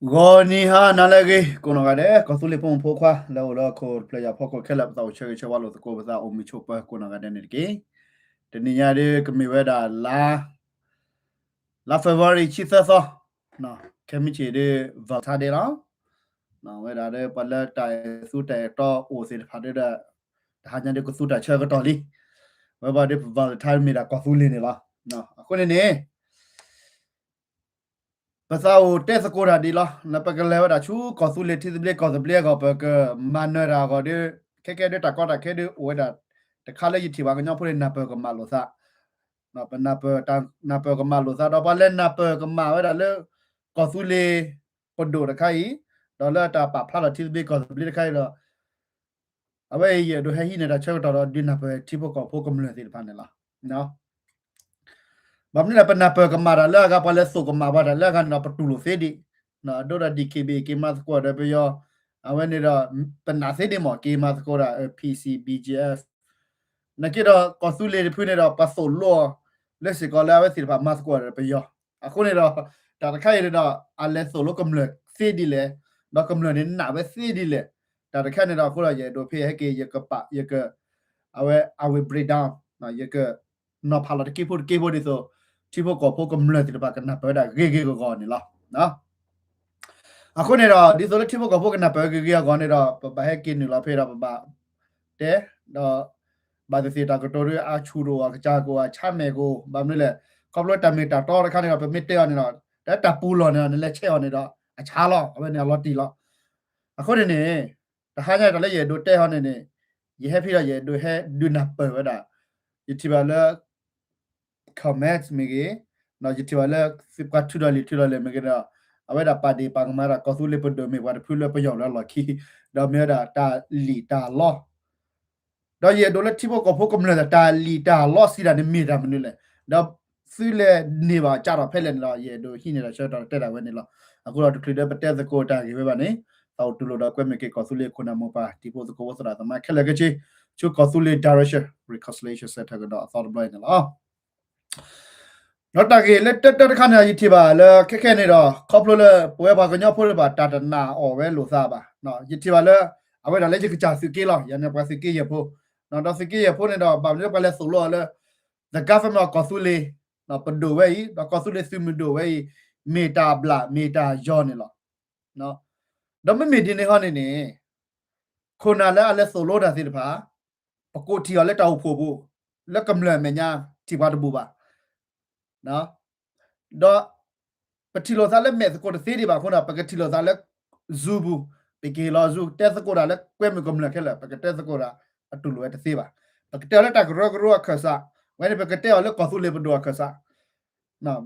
ဂီၤနံၤဟါနၤလၢအဂ့ၤ ကိးနီၢ်ဂၤဒဲး ကီၢ်သူလ့ၤဖိမုၣ်ဖိခွါ လၢအိၣ်လၢဟီၣ်ခိၣ်တဖျၢၣ်ညါဖီခိၣ်ခဲလၢာ် ပသးအိၣ်ဆၢဂ့ၤဆၢဝါလိာ်သကိး ပသးအိၣ်မုာ်ဆိးပၢၤကိးနီၢ်ဂၤဒဲးန့ၣ်တက့ၢ်. တနံၤညါဒုးကမ့ၢ်ဝဲဒၣ်လါ လါ February ဆံသၢသီ, ခဲမုၢ်ဆ့ၣ်ဒုး Valentine Day လီၤ. ဝဲဒၣ်ဒီးပှၤလၢတၢ်အဲၣ်သူတၢ်အဲၣ်တီအိၣ်သ့ၣ်တဖၣ်ဒုးဒီး တဟါညါဒုးကသူတၢ်ဆၢကတီၢ်လံ. ဝဲဘၣ်ဒုး Valentine မ့ၢ်ဒၣ်ကီၢ်သူလ့ၤန့ၣ်လီၤ. အဃိန့ၣ်န့ၣ် ပသးအိၣ်တဲသကိးတၢ်ဒ်အံၤလီၤ. လၢပကလဲၤဝဲဒၣ်ဆူကီၢ်သူလ့ၤထံသဘျ့ကီၢ်သဘျ့အဂီၢ် ပကမၤနၢၤတၢ်အဂီၢ်ဒီး ခဲကဲဒုးတၢ်ကီတၢ်ခဲဒုးအိၣ်ဝဲဒၣ် တခါလၢယထံၣ်ပှၤကညီဖိန့ၣ် နၢ်ပၢၢ်ကမၣ်လိာ်သး, ပနၢ်ပၢၢ် နၢ်ပၢၢ်ကမၣ်လိာ်သး ဒီးပှၤလဲၤနၢ်ပၢၢ်ကမၣ်ဝဲဒၣ်လၢ ကီၢ်သူလ့ၤပဒိၣ်တခါအံၤ, ဒီးလၢတၢ်ပာ်ဖျါထီၣ်ထံသဘျ့ကီၢ်သဘျ့တခါအံၤဒီး အဝဲအံၤယအဲၣ်ဒိးဟဲဟံးန့ၢ်တၢ်ဆၢကတီၢ်ဒီး ဒုးနၢ်ပၢၢ်ထံဖိကီၢ်ဖိကမျၢၢ်သ့ၣ်တဖၣ်န့ၣ်လီၤ. ဘၣ်မနုၤလဲၣ် ပနၢ်ပၢၢ်ကမၣ်တၢ်လၢအဂၤ ပှၤလဲၤသိၣ်ကမၣ်ပှၤတၢ်လၢအဂၤန့ၣ်ဒီး ပတူၢ်လိာ်သ့ဒံး, အဒိဒီး DKBA က့ၤမၤသကိးဒီးပယီၤ, အဝဲန့ၣ်ဒီး ပနာ်သ့ဒံးမ့ၢ် က့ၤမၤသကိးဒီး PC BGF နာ်က့ဒီး ကီၢ်သူလ့ၤတဖုန့ၣ်ဒီး ပှၤသိၣ်လိအီၤ လၢစ့ၢ်ကီးလၢအဝဲသ့ၣ်တဖၣ်မၤသကိးဒီးပယီၤ, အဃိန့ၣ်ဒီး တၢ်တခါအံၤန့ၣ်ဒီး အလဲၤသိၣ်လိကမျၢၢ်သ့ဒ်လဲၣ်, ဒီးကမျၢၢ်န့ၣ်နာ်ဝဲသ့ဒ်လဲၣ်, တၢ်တခါန့ၣ်ဒီး အဃိဒီး ယအဲၣ်ဒိးဖဲဟဲက့ၤ ယကပာ် ယက အဝဲ I will break down, ယက နီၤဖးလီၤတက့ၢ်ဖိတက့ၢ်ဖိဒ်သိး ထံဖိကီၢ်ဖိကမျၢၢ်သ့ၣ်တဖၣ်ကနၢ်ပၢၢ်ဝဲဒၣ်ဂ့ၤဂ့ၤဂီၤဂီၤန့ၣ်လီၤ. အဃိန့ၣ်ဒီး ဒ်သိးလၢထံဖိကီၢ်ဖိကနၢ်ပၢၢ်ဂ့ၤဂ့ၤဂီၤဂီၤန့ၣ်ဒီး ပဘၣ်ဟဲက့ၤနုာ်လီၤဖဲဒီးပဘၣ်တဲ, ဒီး ဘၣ်သ့ၣ်သ့ၣ်တၢ်ကတိၤဒုး အဆူၣ်တအိၣ် အကစၢ်ကအိၣ် အဆါမဲာ်ကအိၣ် ဘၣ်မနုၤလဲၣ်, ခီဖျိတၢ်မ့ၢ်တၢ်တီတခါန့ၣ်ဒီး ပမ့ၢ်တဲအီၤန့ၣ်ဒီး တၢ်ပူၤလီၢ်န့ၣ်ဒီး နလဲၤဆဲးအီၤန့ၣ်ဒီး အဆါလီၤ အဝဲန့ၣ်အလီၤတံၢ်လီၤ. အဃိန့ၣ်န့ၣ် တဟါညါတၢ်လၢယအဲၣ်ဒိးတဲအီၤန့ၣ်န့ၣ် ယဟဲဖဲဒီးယအဲၣ်ဒိးဟဲဒုးနၢ်ပၢၢ်ဝဲဒၣ် ယထံၣ်ဘၣ်လၢ comment မ့ၢ်ဂ့ၤ, ယထံၣ်ဘၣ်လၢ ပှၤထုးထီၣ်လံာ်ထုးထီၣ်လဲၢ်မ့ၢ်ဂ့ၤဒီး အဝဲဒၣ်ပာ်ဒ့ၣ်ပာ်ကမၣ်ဒၣ်ကီၢ်သူလ့ၤပဒိၣ်မ့ၢ်ပှၤတဖုလၢပယီၤလၢအလီၢ်ခံ, ဒီးမ့ၢ်ဝဲဒၣ်တၢ်လံၣ်တၢ်လီ ဒီးယအဲၣ်ဒိးလၢထံဖိကီၢ်ဖိကမျၢၢ်တၢ်လံၣ်တၢ်လီစံးတၢ်န့ၣ်မ့ၢ်တၢ်မနုၤလဲၣ်, ဒီးသုလဲၤန့ၢ်ဘၣ်ကးထီၣ်ဖဲလဲၣ်န့ၣ်ဒီး ယအဲၣ်ဒိးဟံးန့ၢ်တၢ်ဆၢကတီၢ်တဲဒၣ်ဝဲန့ၣ်လီၤ. အဃိဒီးတချုးဒီးပတဲသကိးတၢ်ဂ့ၢ်ဝဲဘၣ်န့ၣ် သးအိၣ်တူၢ်လိာ်ဒီးကွဲမုာ်က့ၤကီၢ်သူလ့ၤခိၣ်နၢ်မိၢ်ပၢ်တံၤဖိသကိးဖိသရၣ်သမါခဲလၢာ်ခဲဆ့ ဆူကီၢ်သူလ့ၤ Direction Reconciliation Centre ကဒီးအသီတဘျီအံၤန့ၣ်လီၤ. ဒီးတၢ်ဂ့ၢ်လၢတၢတၢတခါန့ၣ် ယထံၣ်ဘၣ်လၢခဲခဲန့ၣ်ဒီး ခီဖျိလၢပဝဲပှၤကညီဖိတဖၣ် တၢ်တနာ်အီၣ်ဝဲလိာ်သးဘၣ်. ယထံၣ်ဘၣ်လၢ အဝဲဒၣ်လၢယကစၢ်သုးက့လီၤ, ယၤန့ၣ်ပှၤသုးက့ယဲၢ်ဖိ, ဒီးသုးက့ယဲၢ်ဖိန့ၣ်ဒီး ဘၣ်မနုၤလၢပှၤလဲၤသိၣ်လိအီၤလၢ the government of ကီၢ်သူလ့ၤ ပဒိၣ်ဝဲအံၤ ဒီးကီၢ်သူလ့ၤသုးမုၢ်ဒိၣ်ဝဲအံၤ မ့ၢ်တၢ်အဘျၣ်မ့ၢ်တၢ်ယီၤန့ၣ်လီၤ. ဒီးမ့မ့ၢ်ဒ်န့ၣ်ဟီန့ၣ်န့ၣ် ခိၣ်နၢ်လၢအလဲၤသိၣ်လိတၢ်သ့ၣ်တဖၣ် ပကိးထံၣ်အီၤလၢတၢ်အိၣ်ဖှိၣ်ပူၤ လၢကမျၢၢ်အမဲာ်ညါ ထံၣ်ပှၤတဘူၣ်ဘၣ်. ဒီး ပထံၣ်လိာ်သးလၢမဲာ်သကိးတသ့ဒံးဘၣ်အဃိဒီး ပကထံၣ်လိာ်သးလၢ Zoom ပူၤ, ပက့ၤလီၤ Zoom တဲသကိးတၢ်လၢကွဲမုာ်ကမျၢၢ်ခဲလၢာ် ပကတဲသကိးတၢ် အတူၢ်လိာ်ဝဲတသ့ဘၣ်. ပကတဲအီၤလၢတၢ်ကရၢကရိအခၢၣ်စး, ဝဲန့ၣ် ပကတဲအီၤလၢကီၢ်သူလ့ၤပဒိၣ်အခၢၣ်စး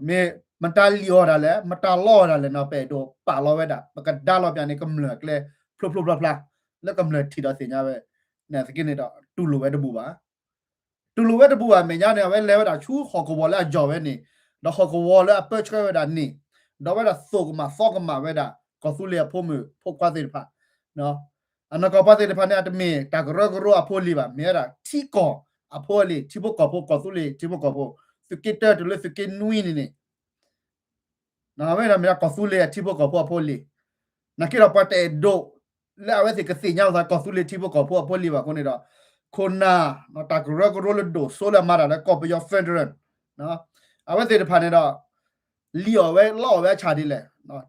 မ့ၢ်မတၤလံၣ်အီၤဒၣ်လဲာ် မတၤလီအီၤဒၣ်လဲာ်န့ၣ် ပအဲၣ်ဒိးပာ်လီၤဝဲဒၣ် ပကဒါလီၤပၠးန့ၣ် ကမျၢၢ်အကျဲ ဖျိဖျိဖျါဖျါ လၢကမျၢၢ်ထံၣ်ဒီးသ့ၣ်ညါဝဲ နာ်သက့န့ၣ်ဒီး တူၢ်လိာ်ဝဲတဘူၣ်ဘၣ်. တူၢ်လိာ်ဝဲတဘူၣ်ဘၣ် အမဲာ်ညါန့ၣ် အဝဲလဲၤဝဲဒၣ်ဆူဟီၣ်ကဝီၤလၢအယီၢ်ဝဲန့ၣ်, ဒီးဟီၣ်ကဝီၤလၢအပၢဆှၢဝဲဒၣ်န့ၣ်, ဒီးဝဲဒၣ်သိၣ်ကမၣ်သီကမၣ်ဝဲဒၣ် ကီၢ်သူလ့ၤအဖိမုၣ်ဖိခွါသ့ၣ်တဖၣ် အနီၢ်ကီၢ်ပှၤသ့ၣ်တဖၣ်န့ၣ် အတမ့ၢ်တၢ်ကရၢကရိအဖိအလံၤဘၣ်, မ့ၢ်ဝဲဒၣ်ထံကီၢ်အဖိအလံၤ, ထံဖိကီၢ်ဖိ ကီၢ်သူလ့ၤထံဖိကီၢ်ဖိ, သုးက့တၢတုၤလၢသုးက့နွံန့ၣ်န့ၣ် အဝဲဒၣ်မ့ၢ်ဒၣ်ကီၢ်သူလ့ၤအထံဖိကီၢ်ဖိအဖိအလံၤ, နာ်က့ဒီးပှၤတအဲၣ်ဒိး လၢအဝဲသ့ၣ်ကသ့ၣ်ညါလိာ်သးကီၢ်သူလ့ၤထံဖိကီၢ်ဖိအဖိအလံၤဘၣ်အဃိန့ၣ်ဒီး ခိၣ်နၢ် တၢ်ကရၢကရိလၢဒိၣ်စိလၢအမၤတၢ်လၢကီၢ်ပယီၤ federal အဝဲသ့ၣ်တဖၣ်န့ၣ်ဒီး လံၣ်အီၣ်ဝဲလီအီၣ်ဝဲအဆၣ်ဒ်လဲၣ်,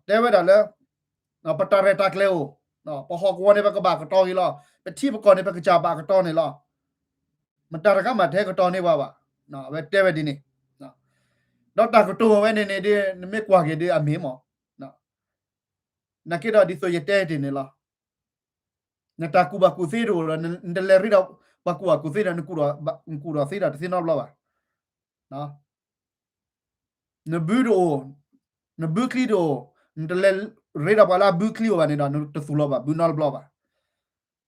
တဲဝဲဒၣ်လၢ ပတၢ်ရဲၣ်တၢ်ကျဲၤအိၣ်, ပဟီၣ်ကဝီၤန့ၣ် ပကဘၣ်ကတီၤဂ့ၤလီၤ, ပထံပကီၢ်န့ၣ် ပကစၢ်ဘၣ်ကတီၤန့ၣ်လီၤ. မတၤတဂၤမးတဟဲကတီၤန့ၢ်ပှၤဘၣ်, အဝဲတဲဝဲဒ်န့ၣ်. ဒီးတၢ်ကတိၤဝဲန့ၣ်န့ၣ်ဒ် နမ့ၢ်ကွၢ်က့ၤဒ်အမ့ၢ်မး, နာ်က့ဒီးဒ်သိးယတဲတ့ၢ်န့ၣ်လီၤ. နတၢ်ကူၣ်ဘၣ်ကူၣ်သ့တအိၣ်ဒီး နတလဲၤရ့ဒီးပှၤကူၣ်ဘၣ်ကူၣ်သ့ဒီး နကူၣ်ဒီးသ့ဒီးတသ့နီတဘျီဘၣ်. နဘုတအိၣ်, နဘုချံတအိၣ်, နတလဲၤရ့ဒီးပှၤလၢအဘုချံအိၣ်ဘၣ်န့ၣ်ဒီး နတသူၣ်လီၤဘၣ်ဘုနီတဘျီဘၣ်.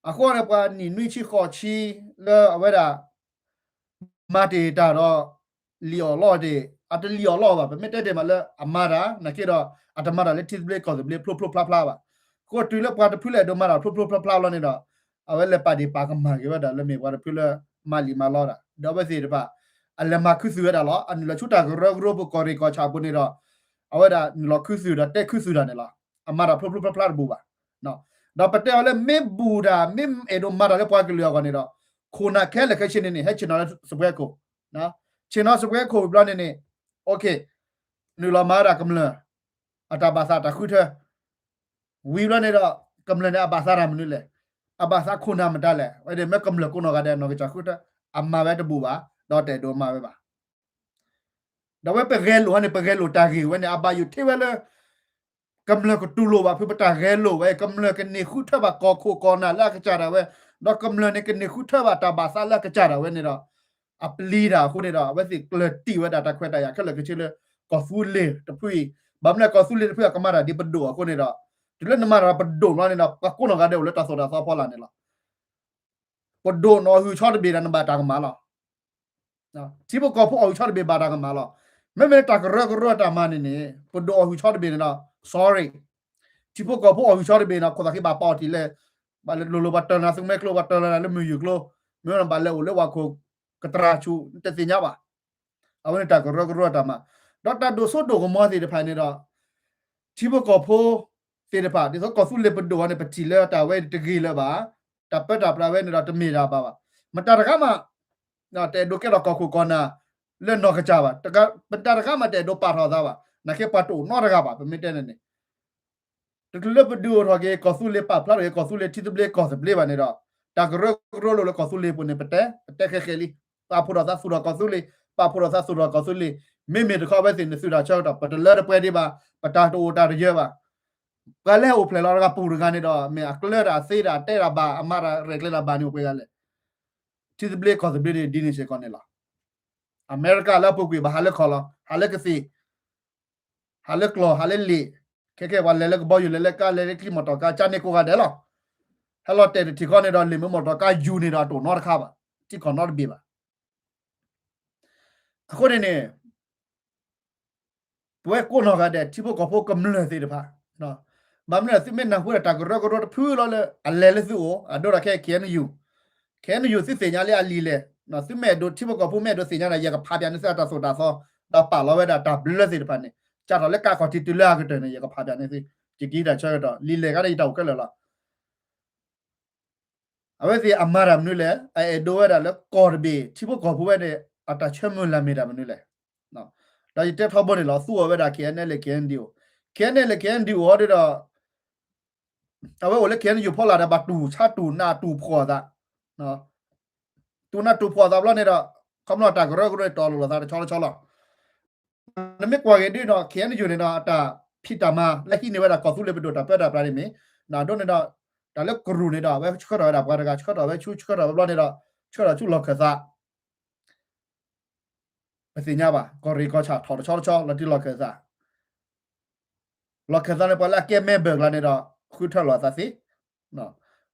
အဃိန့ၣ် ပှၤနံၣ်နွံဆံဃိးဆံလၢအဝဲဒၣ် မၤတ့ၢ်တၢ်ဒီး လံၣ်အီၣ်လီအီၣ်တ့ၢ်, အတလံၣ်အီၣ်လီအီၣ်ဘၣ်, ပမ့ၢ်တဲတ့ၢ်မးလၢအမၤတၢ် နာ်က့ဒီး အတမၤတၢ်လၢထံသဘျ့ကီၢ်သဘျ့ဖျိဖျိဖျါဖျါဘၣ်. အဃိတုၤလၢပှၤတဖုလၢအဒိးမၤတၢ်ဖျိဖျိဖျါဖျါလီၤန့ၣ်ဒီး အဝဲလဲၤပာ်ဒ့ၣ်ပာ်ကမၣ်က့ၤဝဲဒၣ်လၢမ့ၢ်ပှၤတဖုလၢမၤလံာ်မၤလီတၢ် ဒီးအဝဲသ့ၣ်တဖၣ် အလဲၤမၤခူသူၣ်ဝဲဒၣ်လီၤ. အနုာ်လီၤဆူတၢ်ကရၢကရိပူၤကီၢ်ရ့ၣ်ကီၢ်ဆၣ်အပူၤန့ၣ်ဒီး အဝဲဒၣ်နုာ်လီၤခူသူၣ်ဒီးတဲခူသူၣ်တၢ်န့ၣ်လီၤ. အမၤတၢ်ဖျိဖျိဖျါဖျါတဘူးဘၣ်. ဒီးပတဲအီၤလၢမ့ၢ်ဘူးတၢ် မ့ၢ်အဲၣ်ဒိးမၤတၢ်လၢပှၤကလုာ်အဂီၢ်န့ၣ်ဒီး ခိၣ်နၢ်ခဲလၢာ်ခဲဆ့န့ၣ်န့ၣ် ဟဲဆ့ၣ်နီၤလၢစပွဲခိၣ်, ဆ့ၣ်နီၤစပွဲခိၣ်ဝံၤဘျီန့ၣ်န့ၣ် နုာ်လီၤမၤဝဲဒၣ်ကမျၢၢ် အတၢ်ဘၣ်သးတၢ်ဃုထၢ ဝံၤဘျီန့ၣ်ဒီး ကမျၢၢ်န့ၣ် အဘၣ်သးတၢ်မနုၤလဲၣ်, အဘၣ်သးခိၣ်နၢ်မတၤလဲၣ်, ဝဲန့ၣ်မ့ၢ်ကမျၢၢ်ကိးနီၢ်ဂၤဒဲး နီၢ်ကစၢ်ဃုထၢ အမၤဝဲတဘူးဘၣ်, ဒီးတအဲၣ်ဒိးမၤဝဲဘၣ်. ဒီးဝဲပဂဲၤလိာ်ဟီန့ၣ် ပဂဲၤလိာ်တၢ်ဂ့ၢ်ဝဲန့ၣ် အဘၣ်ယိၣ်ထံဝဲလၢ ကမျၢၢ်ကတူၢ်လိာ်ဘၣ်ဖုးပတၢ်ဂဲၤလိာ်ဝဲ, ကမျၢၢ်ကန့ၢ်ဃုထၢဘၣ်ကီၢ်ခိၣ်ကီၢ်နၢ်လၢအကစၢ်ဒၣ်ဝဲ, ဒီးကမျၢၢ်န့ၣ်ကန့ၢ်ဃုထၢဘၣ်တၢ်ဘၣ်သးလၢအကစၢ်ဒၣ်ဝဲန့ၣ်ဒီး အပျံၤတၢ်အဃိန့ၣ်ဒီး အဝဲသ့ၣ်ကျၢၤတံၢ်ဝဲဒၣ်တၢ်ခွဲးတၢ်ယာ်ခဲလၢာ်ခဲဆ့လၢ ကီၢ်သူလ့ၤတဖုအံၤ, ဘၣ်မနုၤလဲၣ် ကီၢ်သူလ့ၤတဖုအကမၤတၢ်ဒ်ပဒိၣ်အဃိန့ၣ်ဒီး တုၤလၢနမၤတၢ်ပဒိၣ်ဘျီန့ၣ်ဒီး ပှၤကိးနီၢ်ဂၤဒဲးအိၣ်လၢတၢ်သိၣ်တၢ်သီဖီလာ်န့ၣ်လီၤ. ပဒိၣ်န့ၣ်အီၣ်ဟုၣ်ဆီတဘ့ၣ်ဒီးနဘၣ်တၢ်ကမၣ်လီၤ. ထံဖိကီၢ်ဖိအီၣ်ဟုၣ်ဆီတဘ့ၣ်ဘၣ်တၢ်ကမၣ်လီၤ. မ့မ့ၢ်တၢ်ကရၢကရိတၢ်မၤန့ၣ်န့ၣ် ပဒိၣ်အီၣ်ဟုၣ်ဆီတဘ့ၣ်န့ၣ်ဒီး sorry, ထံဖိကီၢ်ဖိအီၣ်ဟုၣ်ဆီတဘ့ၣ်န့ၣ် ခိၣ်သးခံဘၣ်ပာ်အီၤထံးလဲၣ်, ဘၣ်လိၤလိၤဘၣ်တၢၢ်လီၤနၤသုးမဲာ်ကျိ ဘၣ်တၢၢ်လီၤနၤလၢမုၢ်ယုၢ်ကျိ, မ့ၢ်ဘၣ်လဲၤအိၣ်လၢဝၣ်ခိၣ်ကတြၢ်ဆူၣ် တသ့ၣ်ညါဘၣ်. အဝဲန့ၣ်တၢ်ကရၢကရိတၢ်မၤ, ဒီးတၢ်ဒိၣ်စိဒိၣ်ကမီၤသ့ၣ်တဖၣ်န့ၣ်ဒီး ထံဖိကီၢ်ဖိသ့ၣ်တဖၣ် ဒ်သိးကီၢ်သူလ့ၤပဒိၣ်အီၤန့ၣ် ပထံၣ်လၢတၢ်ဝဲတဂ့ၤလၢၤဘၣ်, တၢ်ပၢတၢ်ပြးဝဲန့ၣ်ဒီးတမ့ၢ်တၢ်ဘၣ်ဘၣ်. မတၤတဂၤမး တအဲၣ်ဒိးကဲထီၣ်ကီၢ်ခိၣ်ကီၢ်နၢ်လၢနီၢ်ကစၢ်ဘၣ်, မတၤတဂၤမးတအဲၣ်ဒိးပာ်ထီၣ်အသးဘၣ်, နာ်က့ပှၤတအိၣ်နီတဂၤဘၣ် ပမ့ၢ်တဲန့ၣ်န့ၣ် တချုးလၢပဒုးအိၣ်ထီၣ်က့ၤ ကီၢ်သူလ့ၤပာ်ဖျါထီၣ်က့ၤ ကီၢ်သူလ့ၤထံသဘျ့ကီၢ်သဘျ့ဘၣ်န့ၣ်ဒီး တၢ်ကရၢကရိလိၤလၢကီၢ်သူလ့ၤပူၤန့ၣ် ပတဲ ပတဲဃဲဃဲလံ, ပာ်ဖှိၣ်ထီၣ်သးသူၣ်ထီၣ်ကီၢ်သူလ့ၤ, ပာ်ဖှိၣ်ထီၣ်သးသူၣ်ထီၣ်ကီၢ်သူလ့ၤ, မ့မ့ၢ်တခီဝဲသ့ၣ်န့ၣ် သုးတၢ်ဆၢကတီၢ် ပတလၢတပှဲၤဒံးဘၣ်, ပတၢ်တအိၣ်တၢ်တယၢၤဘၣ်. ပှၤလၢဟဲအိၣ်ဖျဲၣ်လီၤတဂၤပူၤတဂၤန့ၣ်ဒီး မ့ၢ်အကျၢၤတၢ်အသ့တၢ်အတဲတၢ်ဘၣ် အမၤတၢ်ရဲၣ်ကျဲၤတၢ်ဘၣ်န့ၣ်အိၣ်ပှဲၤဂၤလဲၣ်. ထံသဘျ့ကီၢ်သဘျ့န့ၣ် ဒ်န့ၣ်စ့ၢ်ကီးန့ၣ်လီၤ. အမဲရကၤလၢအပူၤကွံာ် ဘၣ်ဟးလၢခီၣ်လီၤ, ဟးလၢကသ့ၣ် ဟးလၢကျီၢ် ဟးလၢလံာ်, ခဲကဲပှၤလဲၤလၢကဘီယူၤ လဲၤလၢကါ လဲၤလၢချံမီၣ်တီၢ်ကါ ကၢန့ၢ်ကိးဂၤဒဲးလီၤ. ဟဲလီၤတဲာ်တထံၣ်ဃီန့ၣ်ဒီး လံာ်မ့ၢ်မီၣ်တီၢ်ကါယူၤန့ၣ်ဒီး အတအိၣ်နီတခါဘၣ်, ထံကီၢ်နီတဘ့ၣ်ဘၣ်. အဃိန့ၣ်န့ၣ် ပဝဲကိးနီၢ်ဂၤဒဲး ထံဖိကီၢ်ဖိကမျၢၢ်သ့ၣ်တဖၣ်, ဘၣ်မနုၤလဲၣ် သုမ့ၢ်နၢ်ဟူဒၣ်တၢ်ကရၢကရိတဖုလီၤလၢ အလဲၤလၢသုအိၣ် အဒိဒၣ်ခဲ KNU, KNU သုသ့ၣ်ညါလၢအလံာ်လဲၢ်, သုမ့ၢ်အဲၣ်ဒိး ထံဖိကီၢ်ဖိမ့ၢ်အဲၣ်ဒိးသ့ၣ်ညါဒီး ယကဖးပၠးန့ၢ်သုအတၢ်သိၣ်တၢ်သီ, ဒီးပာ်လီၤဝဲဒၣ်တၢ်ဘျၢသ့ၣ်တဖၣ်န့ၣ်, စးထီၣ်လၢကးခီၣ်ထံးတုၤလၢအကတၢၢ်န့ၣ် ယကဖးပၠးန့ၢ်သု, ယကဟံးတၢ်ဆၢကတီၢ် လံာ်လဲၢ်ခါန့ၣ် ယတၢ်အိၣ်ခဲလၢာ်လီၤ. အဝဲသ့ၣ်အမၤတၢ်မနုၤလဲၣ်, အအဲၣ်ဒိးဝဲဒၣ်လၢကီၢ်တဘ့ၣ် ထံဖိကီၢ်ဖိဝဲန့ၣ် အတၢ်ဆၢမုၢ်လၢ်မ့ၢ်တၢ်မနုၤလဲၣ်. ဒီးယတဲထီဘိန့ၣ်လီၤ သူအီၤဝဲဒၣ် KNLA KNDO, KNLA KNDO အီၤဒီး အဝဲအိၣ်လၢ KNU ဖီလာ်ဒီး ဘၣ်တူၢ်ဆါတူၢ်နးတူၢ်ဖှီၣ်အသး, တူၢ်နးတူၢ်ဖှီၣ်အသးဘျီန့ၣ်ဒီး ခီဖျိတၢ်ကရၢကရိတီလိၤလိာ်သးတဆီတဆီလီၤ. နမ့ၢ်ကွၢ်က့ၤဒ်ဒီး KNU န့ၣ်ဒီး အတၢ်ဖံးတၢ်မၤလၢဟံးန့ၢ်ဝဲဒၣ်ကီၢ်သူလ့ၤပဒိၣ်တၢ်ပၢတၢ်ပြးန့ၣ်မ့ၢ် အဒိန့ၣ်ဒီး တၢ်လၢကရူၢ်န့ၣ်ဒီး အဝဲဆှၢထီၣ်ဝဲဒၣ်ပှၤတဂၤ ဆှၢထီၣ်ဝဲဆူ ဆှၢထီၣ်ဝဲဘျီန့ၣ်ဒီး ဆှၢထီၣ်ဆူလီၢ်ခၢၣ်သး ပသ့ၣ်ညါဘၣ် ကီၢ်ရ့ၣ်ကီၢ်ဆၣ်ထီၣ်တဆီတဆီ လီၤတံၢ်လီၢ်ခၢၣ်သး, လီၢ်ခၢၣ်သးန့ၣ် ပှၤလၢအကဲမဲဘၢၣ်ကျါန့ၣ်ဒီး ဃုထၢလီၤအသးသ့,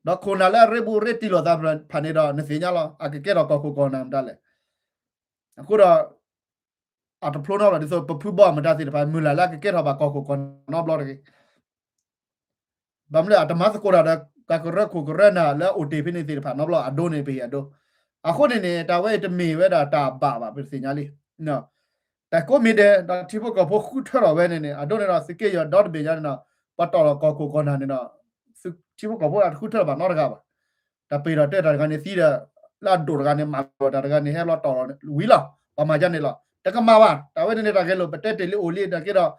ဒီးခိၣ်နၢ်လၢအရ့ဘူးရ့တံၢ်လိာ်သးဖၣ်န့ၣ်ဒီး နသ့ၣ်ညါလီၤ အကကဲထီၣ်ကီၢ်ခိၣ်ကီၢ်နၢ်မတၤလဲၣ်. အဃိဒီး အတဖျိနီတဘျီဒ်သိး ပဖုဘီမတၤသ့ၣ်တဖၣ် မုၢ်လၢ်လၢအကကဲထီၣ်ဘၣ်ကီၢ်ခိၣ်ကီၢ်နၢ်နီတဘျီတဂ့ၤ. ဘၣ်မနုၤအတမၤသကိးတၢ်ဒီး တၢ်ကရၢခိၣ်ကရၢနၢ်လၢအအိၣ်တ့ၢ်ဖဲန့ၣ်သ့ၣ်တဖၣ်နီတဘျီ အဒိန့ၣ်ပဟ့ၣ်အဒိ. အဃိန့ၣ်န့ၣ် တၢ်ဝဲအံၤတမ့ၢ်ဝဲဒၣ်တၢ်ဘၣ်ဘၣ် ပသ့ၣ်ညါလံ. တၢ်ကိးမံၤဒဲး ဒီးထံဖိကီၢ်ဖိဃုထၢထီၣ်ဝဲန့ၣ်န့ၣ် အဒိန့ၣ်ဒီး သုးက့ယဲၢ်ဒီတဘ့ၣ်ညါန့ၣ်ဒီး ပှၤတီၢ်လီၤကီၢ်ခိၣ်ကီၢ်နၢ်န့ၣ်ဒီး ထံဖိကီၢ်ဖိအတဃုထၢထီၣ်ဘၣ်နီတဂၤဘၣ်. တၢ်ပ့ၤဒီးတဲတၢ်တဂၤန့ၣ်သံဒီး လၢအဒိၣ်တဂၤန့ၣ် မၤလီၤတၢ်တဂၤန့ၣ် ဟဲလီၤတီၢ်လီၤဝံၤလီၤ. ပှၤမၤဒ်န့ၣ်လီၤ. တကမၣ်ဘၣ်. တၢ်ဝဲန့ၣ်န့ၣ် တၢ်ဂဲၤလိာ် ပတဲတ့ၢ်လံအိၣ်လံ တၢ်က့ဒီး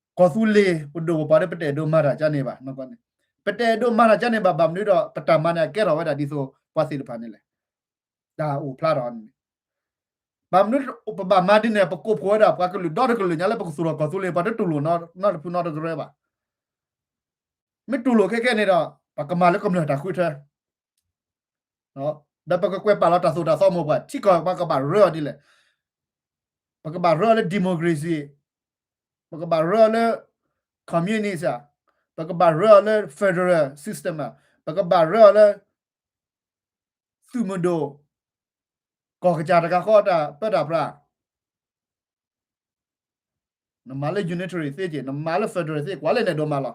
ကီၢ်သူလ့ၤပဒိၣ်ပပှၤဒီး ပတအဲၣ်ဒိးမၤတၢ်ကန့ၣ်ဘၣ်. ပတအဲၣ်ဒိးမၤတၢ်ကန့ၣ်ဘၣ် ဘၣ်မနုၤဒီး ပတၢ်မၤန့ၣ် အကဲထီၣ်ဝဲဒၣ်ဒ်သိးပှၤသ့ၣ်တဖၣ်န့ၣ်လဲၣ်. တၢ်အိၣ်ဖျါထီၣ်န့ၣ် ဘၣ်မနုၤပဘၣ်မၤဒ်န့ၣ် ပကိးဖှိၣ်ဝဲဒၣ်ပှၤကလုာ်ဒီတကလုာ်ညါလၢပကသူၣ်ထီၣ်ကီၢ်သူလ့ၤ ပှၤတတူၢ်လိာ်နီတဖုနီတကရၢဘၣ်. မ့ၢ်တူၢ်လိာ်ခဲခဲန့ၣ်ဒီး ပကမၤလၢကမျၢၢ်တၢ်ဃုထၢ ဒီးပကကွဲးပာ်လီၤတၢ်သိၣ်တၢ်သီမိၢ်ပှၢ် ထံကီၢ်ပှၤကဘၣ်ရၢအီၤဒ်လဲၣ်. ပကဘၣ်ရၢအီၤလၢ democracy, ပကဘၣ်ရၢအီၤလၢ communist, ပကဘၣ်ရၢအီၤလၢ federal system, ပကဘၣ်ရၢအီၤလၢ သုးမုၢ်ဒိၣ် ကီၢ်ကစၢ်တဂၤဃီတၢ်ပၢတၢ်ပြး နမၤလၢ unitary သ့က့ၢ် နမၤလၢ federal သ့ ကွၢ်လၢနအဲၣ်ဒိးမၤလီၤ.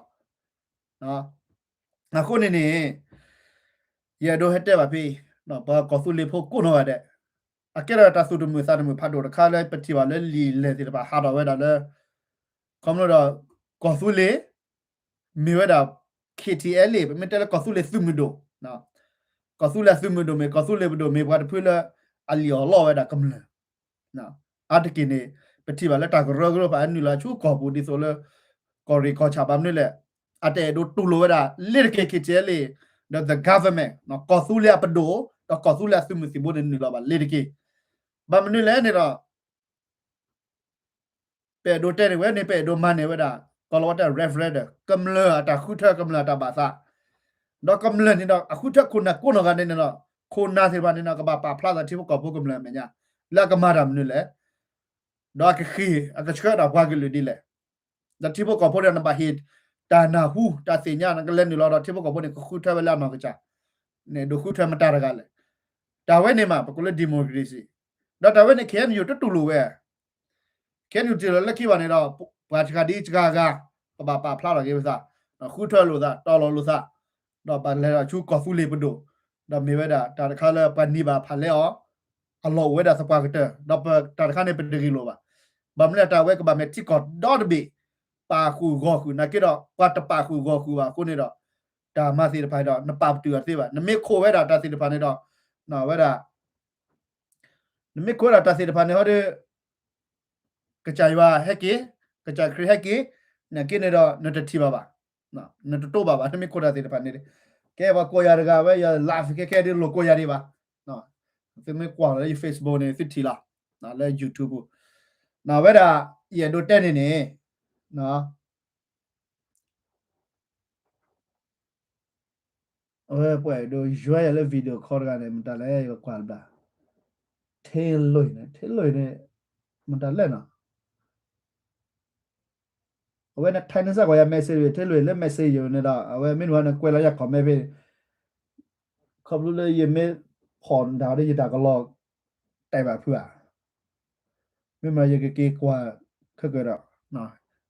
အဃိန့ၣ်န့ၣ် ယအဲၣ်ဒိးဟဲတဲဘၣ်ဖဲအံၤ ပှၤကီၢ်သူလ့ၤဖိကိးနီၢ်ဂၤဒဲး အကဲထီၣ်တၢ်သူၣ်တမုာ်သးတမုာ်ဖးဒိၣ်တခါလၢပထံၣ်ဘၣ်လၢလံာ်လဲၢ်သ့ၣ်တဖၣ်ဟးထီၣ်ဝဲဒၣ်လၢ ခီဖျိဒီး ကီၢ်သူလ့ၤ မ့ၢ်ဝဲဒၣ် K T L A ပမ့ၢ်တဲလၢကီၢ်သူလ့ၤသုးမုၢ်ဒိၣ်, ကီၢ်သူလ့ၤသုးမုၢ်ဒိၣ်မ့ၢ် ကီၢ်သူလ့ၤပဒိၣ်မ့ၢ် ပှၤတဖုလၢအလံၣ်အီၣ်လီအီၣ်ဝဲဒၣ်ကမျၢၢ် အါတက့ၢ်န့ၣ် ပထံၣ်ဘၣ်လၢတၢ်ကရၢကရိဖၣ်အနုာ်လီၤဆူကီၢ်ပူၤဒ်သိးလၢ ကီၢ်ရ့ၣ်ကီၢ်ဆၣ်ဘၣ်မနုၤလဲၣ်, အတအဲၣ်ဒိးတူၢ်လိာ်ဝဲဒၣ် လ့ၤတက့ၢ် K T L A ဒီး the government ကီၢ်သူလ့ၤအပဒိၣ် ဒီးကီၢ်သူလ့ၤအသုးမုၢ်သံၣ်ဘိန့ၣ်နုာ်လီၤဘၣ်လ့ၤတက့ၢ်. ဘၣ်မနုၤလဲၣ်န့ၣ်ဒီး ပအဲၣ်ဒိးတဲန့ၣ်ဝဲန့ၣ် ပအဲၣ်ဒိးမၤန့ၢ်ဝဲဒၣ် ကီၢ်လီၤဝဲတၢ် referendum ကမျၢၢ်အတၢ်ဃုထၢ ကမျၢၢ်အတၢ်ဘၣ်သး, ဒီးကမျၢၢ်န့ၣ်ဒီး အဃုထၢခိၣ်နၢ်ကိးနီၢ်ဂၤန့ၣ်န့ၣ်ဒီး ခိၣ်နၢ်သ့ၣ်တဖၣ်န့ၣ်ဒီး ကဘၣ်ပာ်ဖျါသးထံဖိကီၢ်ဖိကမျၢၢ်အမဲာ်ညါ လၢအကမၤတၢ်မနုၤလဲၣ်, ဒီးအကဃ့ၢ်အကဆှၢဒီးပှၤကလုာ်ဒ်လဲၣ်, ဒီးထံဖိကီၢ်ဖိန့ၣ် နဘၣ်ဟ့ၣ်တၢ်နၢ်ဟူတၢ်သ့ၣ်ညါ နကလဲၤနုာ်လီၤဒီးထံဖိကီၢ်ဖိန့ၣ် ကဃုထၢဝဲလၢအနီၢ်ကစၢ်, န့ၣ်ဒိးဃုထၢမတၤတဂၤလဲၣ်. တၢ်ဝဲန့ၣ်မး ပကိးလၢ democracy, ဒီးတၢ်ဝဲန့ၣ် K N U တတူၢ်လိာ်ဝဲ K N U တ့ၢ်လီၤလၢခံဘၣ်န့ၣ်ဒီး ပှၤတဂၤဒ်တဂၤဂၤ ကဘၣ်ပာ်ဖျါထီၣ်က့ၤဝဲသး, ဃုထၢလိာ်သး တီၤလီၤလိာ်သး, ဒီးဘၣ်လဲၤထီၣ်ဆူကီၢ်သူလ့ၤပဒိၣ်, ဒီးမ့ၢ်ဝဲဒၣ်တၢ်တခါလၢပှၤနံၤဘၣ်ဖးလဲအီၤ, အလီၢ်အိၣ်ဝဲဒၣ်သပှၢ်ကတၢၢ်, ဒီးပတၢ်တခါန့ၣ် ပတဂ့ၢ်လိာ်ဘၣ်. ဘၣ်မနုၤလဲၣ် တၢ်ဝဲကဘၣ်မ့ၢ်ထံကီၢ်ဒီတဘ့ၣ် ပာ်ဃုာ်ဂီၤဃုာ် နာ်က့ဒီး ပှၤတပာ်ဃုာ်ဂီၤဃုာ်ဘၣ်အဃိန့ၣ်ဒီး တၢ်မၤသ့ၣ်တဖၣ်ဒီး နပာ်ပတုာ်အီၤတသ့ဘၣ်. နမ့ၢ်ခိးဝဲဒၣ်တၢ်သ့ၣ်တဖၣ်န့ၣ်ဒီး ဝဲဒၣ် နမ့ၢ်ခိးဝဲဒၣ်တၢ်သ့ၣ်တဖၣ်န့ၣ်ဟီဒီး ကစၢ်ယွၤဟဲက့ၤ, ကစၢ်ခရံာ်ဟဲက့ၤ, နာ်က့န့ၣ်ဒီး နတထံၣ်ဘၣ်ဘၣ်, နတတိၢ်ဘၣ်ဘၣ် နမ့ၢ်ခိးတၢ်သ့ၣ်တဖၣ်န့ၣ်. ကဲပှၤကိးယၤတဂၤဝဲ ယ live ခဲခဲဒ်လိာ်ကိးယၤဒံးဘၣ်. သုမ့ၢ်ကွၢ်လီၤလၢယ Facebook န့ၣ် သုထံၣ်လီၤ, လၢ YouTube ပူၤ, ဝဲဒၣ် ယအဲၣ်ဒိးတဲန့ၣ်န့ၣ် အဝဲပှၤအဲၣ်ဒိးယွဲယၤလၢ video call တဂၤန့ၣ် မတၤလဲၣ် ယကကွၢ်တဘျီ, ထ့လွံၢ်န့ၣ် ထ့လွံၢ်န့ၣ် မတၤလဲၣ်နီၤ. အဝဲန့ၣ် ထဲန့ၣ်စ့ၢ်ကီးယၤ message ဝဲ ထ့လွံၢ်လၢ message ယၤန့ၣ်ဒီး အဝဲမ့ၢ်နုၤန့ၣ် ကွဲးလီၤယၤ comment ဖဲန့ၣ်, ခီဖျိလၢယမ့ၢ်ဖီၣ်ဒၣ်ဒီး ယတၢ်ကလီၤတဲာ်ဘၣ်ဖုဧါ. မ့ၢ်မးယကက့ၤကွၢ်ခဲကၢၢ်ဒီး,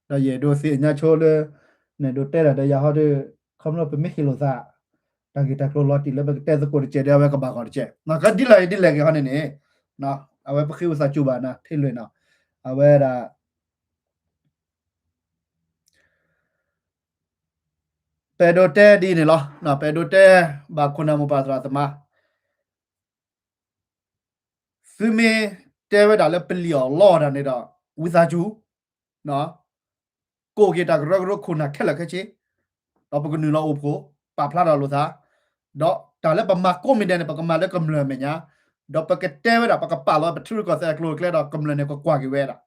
ဒီးယအဲၣ်ဒိးသ့ၣ်ညါဆိလၢ နအဲၣ်ဒိးတဲတၢ်ဒီးယၤဟီဒီး ခီဖျိပမ့ၢ်ဟ့ၣ်လိာ်သး တၢ်ဂ့ၢ်တၢ်ကျိၤလီၤတံၢ်လၢပကတဲသကိးတကဲးဒီး အဝဲကဘၣ်ဂီၤတကဲး, ကဒ်လဲၣ်ဒ်လဲၣ်ဂ့ၤဟီန့ၣ်န့ၣ်, အဝဲပဃ့ဝံသးစူၤဘၣ်နၤ ထ့လွံၢ်နီၤ, အဝဲဒၣ် ပအဲၣ်ဒိးတဲဒ်န့ၣ်လီၤ. ပအဲၣ်ဒိးတဲဘၣ်ခိၣ်နၢ်မိၢ်ပၢ်သရၣ်သမါ သုမ့ၢ်တဲဝဲဒၣ်လၢပလံၣ်အီၣ်လီအီၣ်တၢ်န့ၣ်ဒီး ဝံသးစူၤ ကိးက့ၤတၢ်ကရၢကရိခိၣ်နၢ်ခဲလၢာ်ခဲဆ့, ဒီးပကနုာ်လီၤအိၣ်ဖှိၣ် ပာ်ဖျါထီၣ်လိာ်သး, ဒီးတၢ်လၢပမၤကိးမံၤဒဲးန့ၣ် ပကမၤလၢကမျၢၢ်အမဲာ်ညါ, ဒီးပကတဲဝဲဒၣ် ပကပာ်လီၤပထံရူၢ်ကီၢ်သဲးအကျိၤအကျဲဒီး ကမျၢၢ်န့ၣ်ကကွၢ်က့ၤဝဲဒၣ်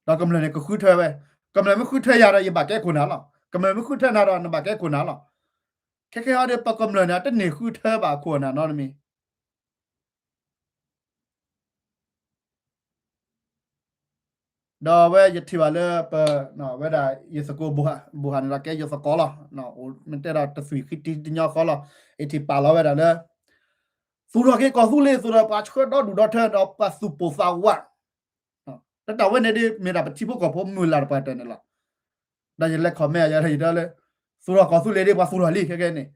ဒီးကမျၢၢ်န့ၣ်ကဃုထၢဝဲ, ကမျၢၢ်မ့ၢ်ဃုထၢယၤဒီး ယဘၣ်ကဲခိၣ်နၢ်လီၤ. ကမျၢၢ်မ့ၢ်ဃုထၢနၤဒီး နဘၣ်ကဲခိၣ်နၢ်လီၤ. ခဲခဲဟီဒီး ပကမျၢၢ်န့ၣ် အတန့ၢ်ဃုထၢဘၣ်ခိၣ်နၢ်နီတမံၤ ဒီးအဝဲယထံၣ်ဘၣ်လၢပ, ဝဲဒၣ်ယသကိးဘိဟၣ်န့ၣ်ဒီး ကဲယသကိးလီၤ. မ့ၢ်တဲဒီးတသွံၣ်ဃံတံၢ်တညီဃီလီၤ. ယထံၣ်ပာ်လီၤဝဲဒၣ်လၢ သူၣ်ထီၣ်က့ၤကီၢ်သူလ့ၤ သူၣ်ထီၣ်ပှၤဆှၢဒီဒူၣ်ဒီထၢဒီးပှၤသူၣ်ပိၢ်သးဝး လၢတၢ်ဝဲန့ၣ်ဒ်မ့ၢ်ဒၣ်ပထံဖိကီၢ်ဖိမုၢ်လၢ်တပှၤတၢၢ်န့ၣ်လီၤ. ဒီးယလဲၤ comment ယၤဒီး ယတဲလၢ သူၣ်ထီၣ်ကီၢ်သူလ့ၤဒ်ပှၤသူၣ်ထီၣ်လံခဲကဲန့ၣ်,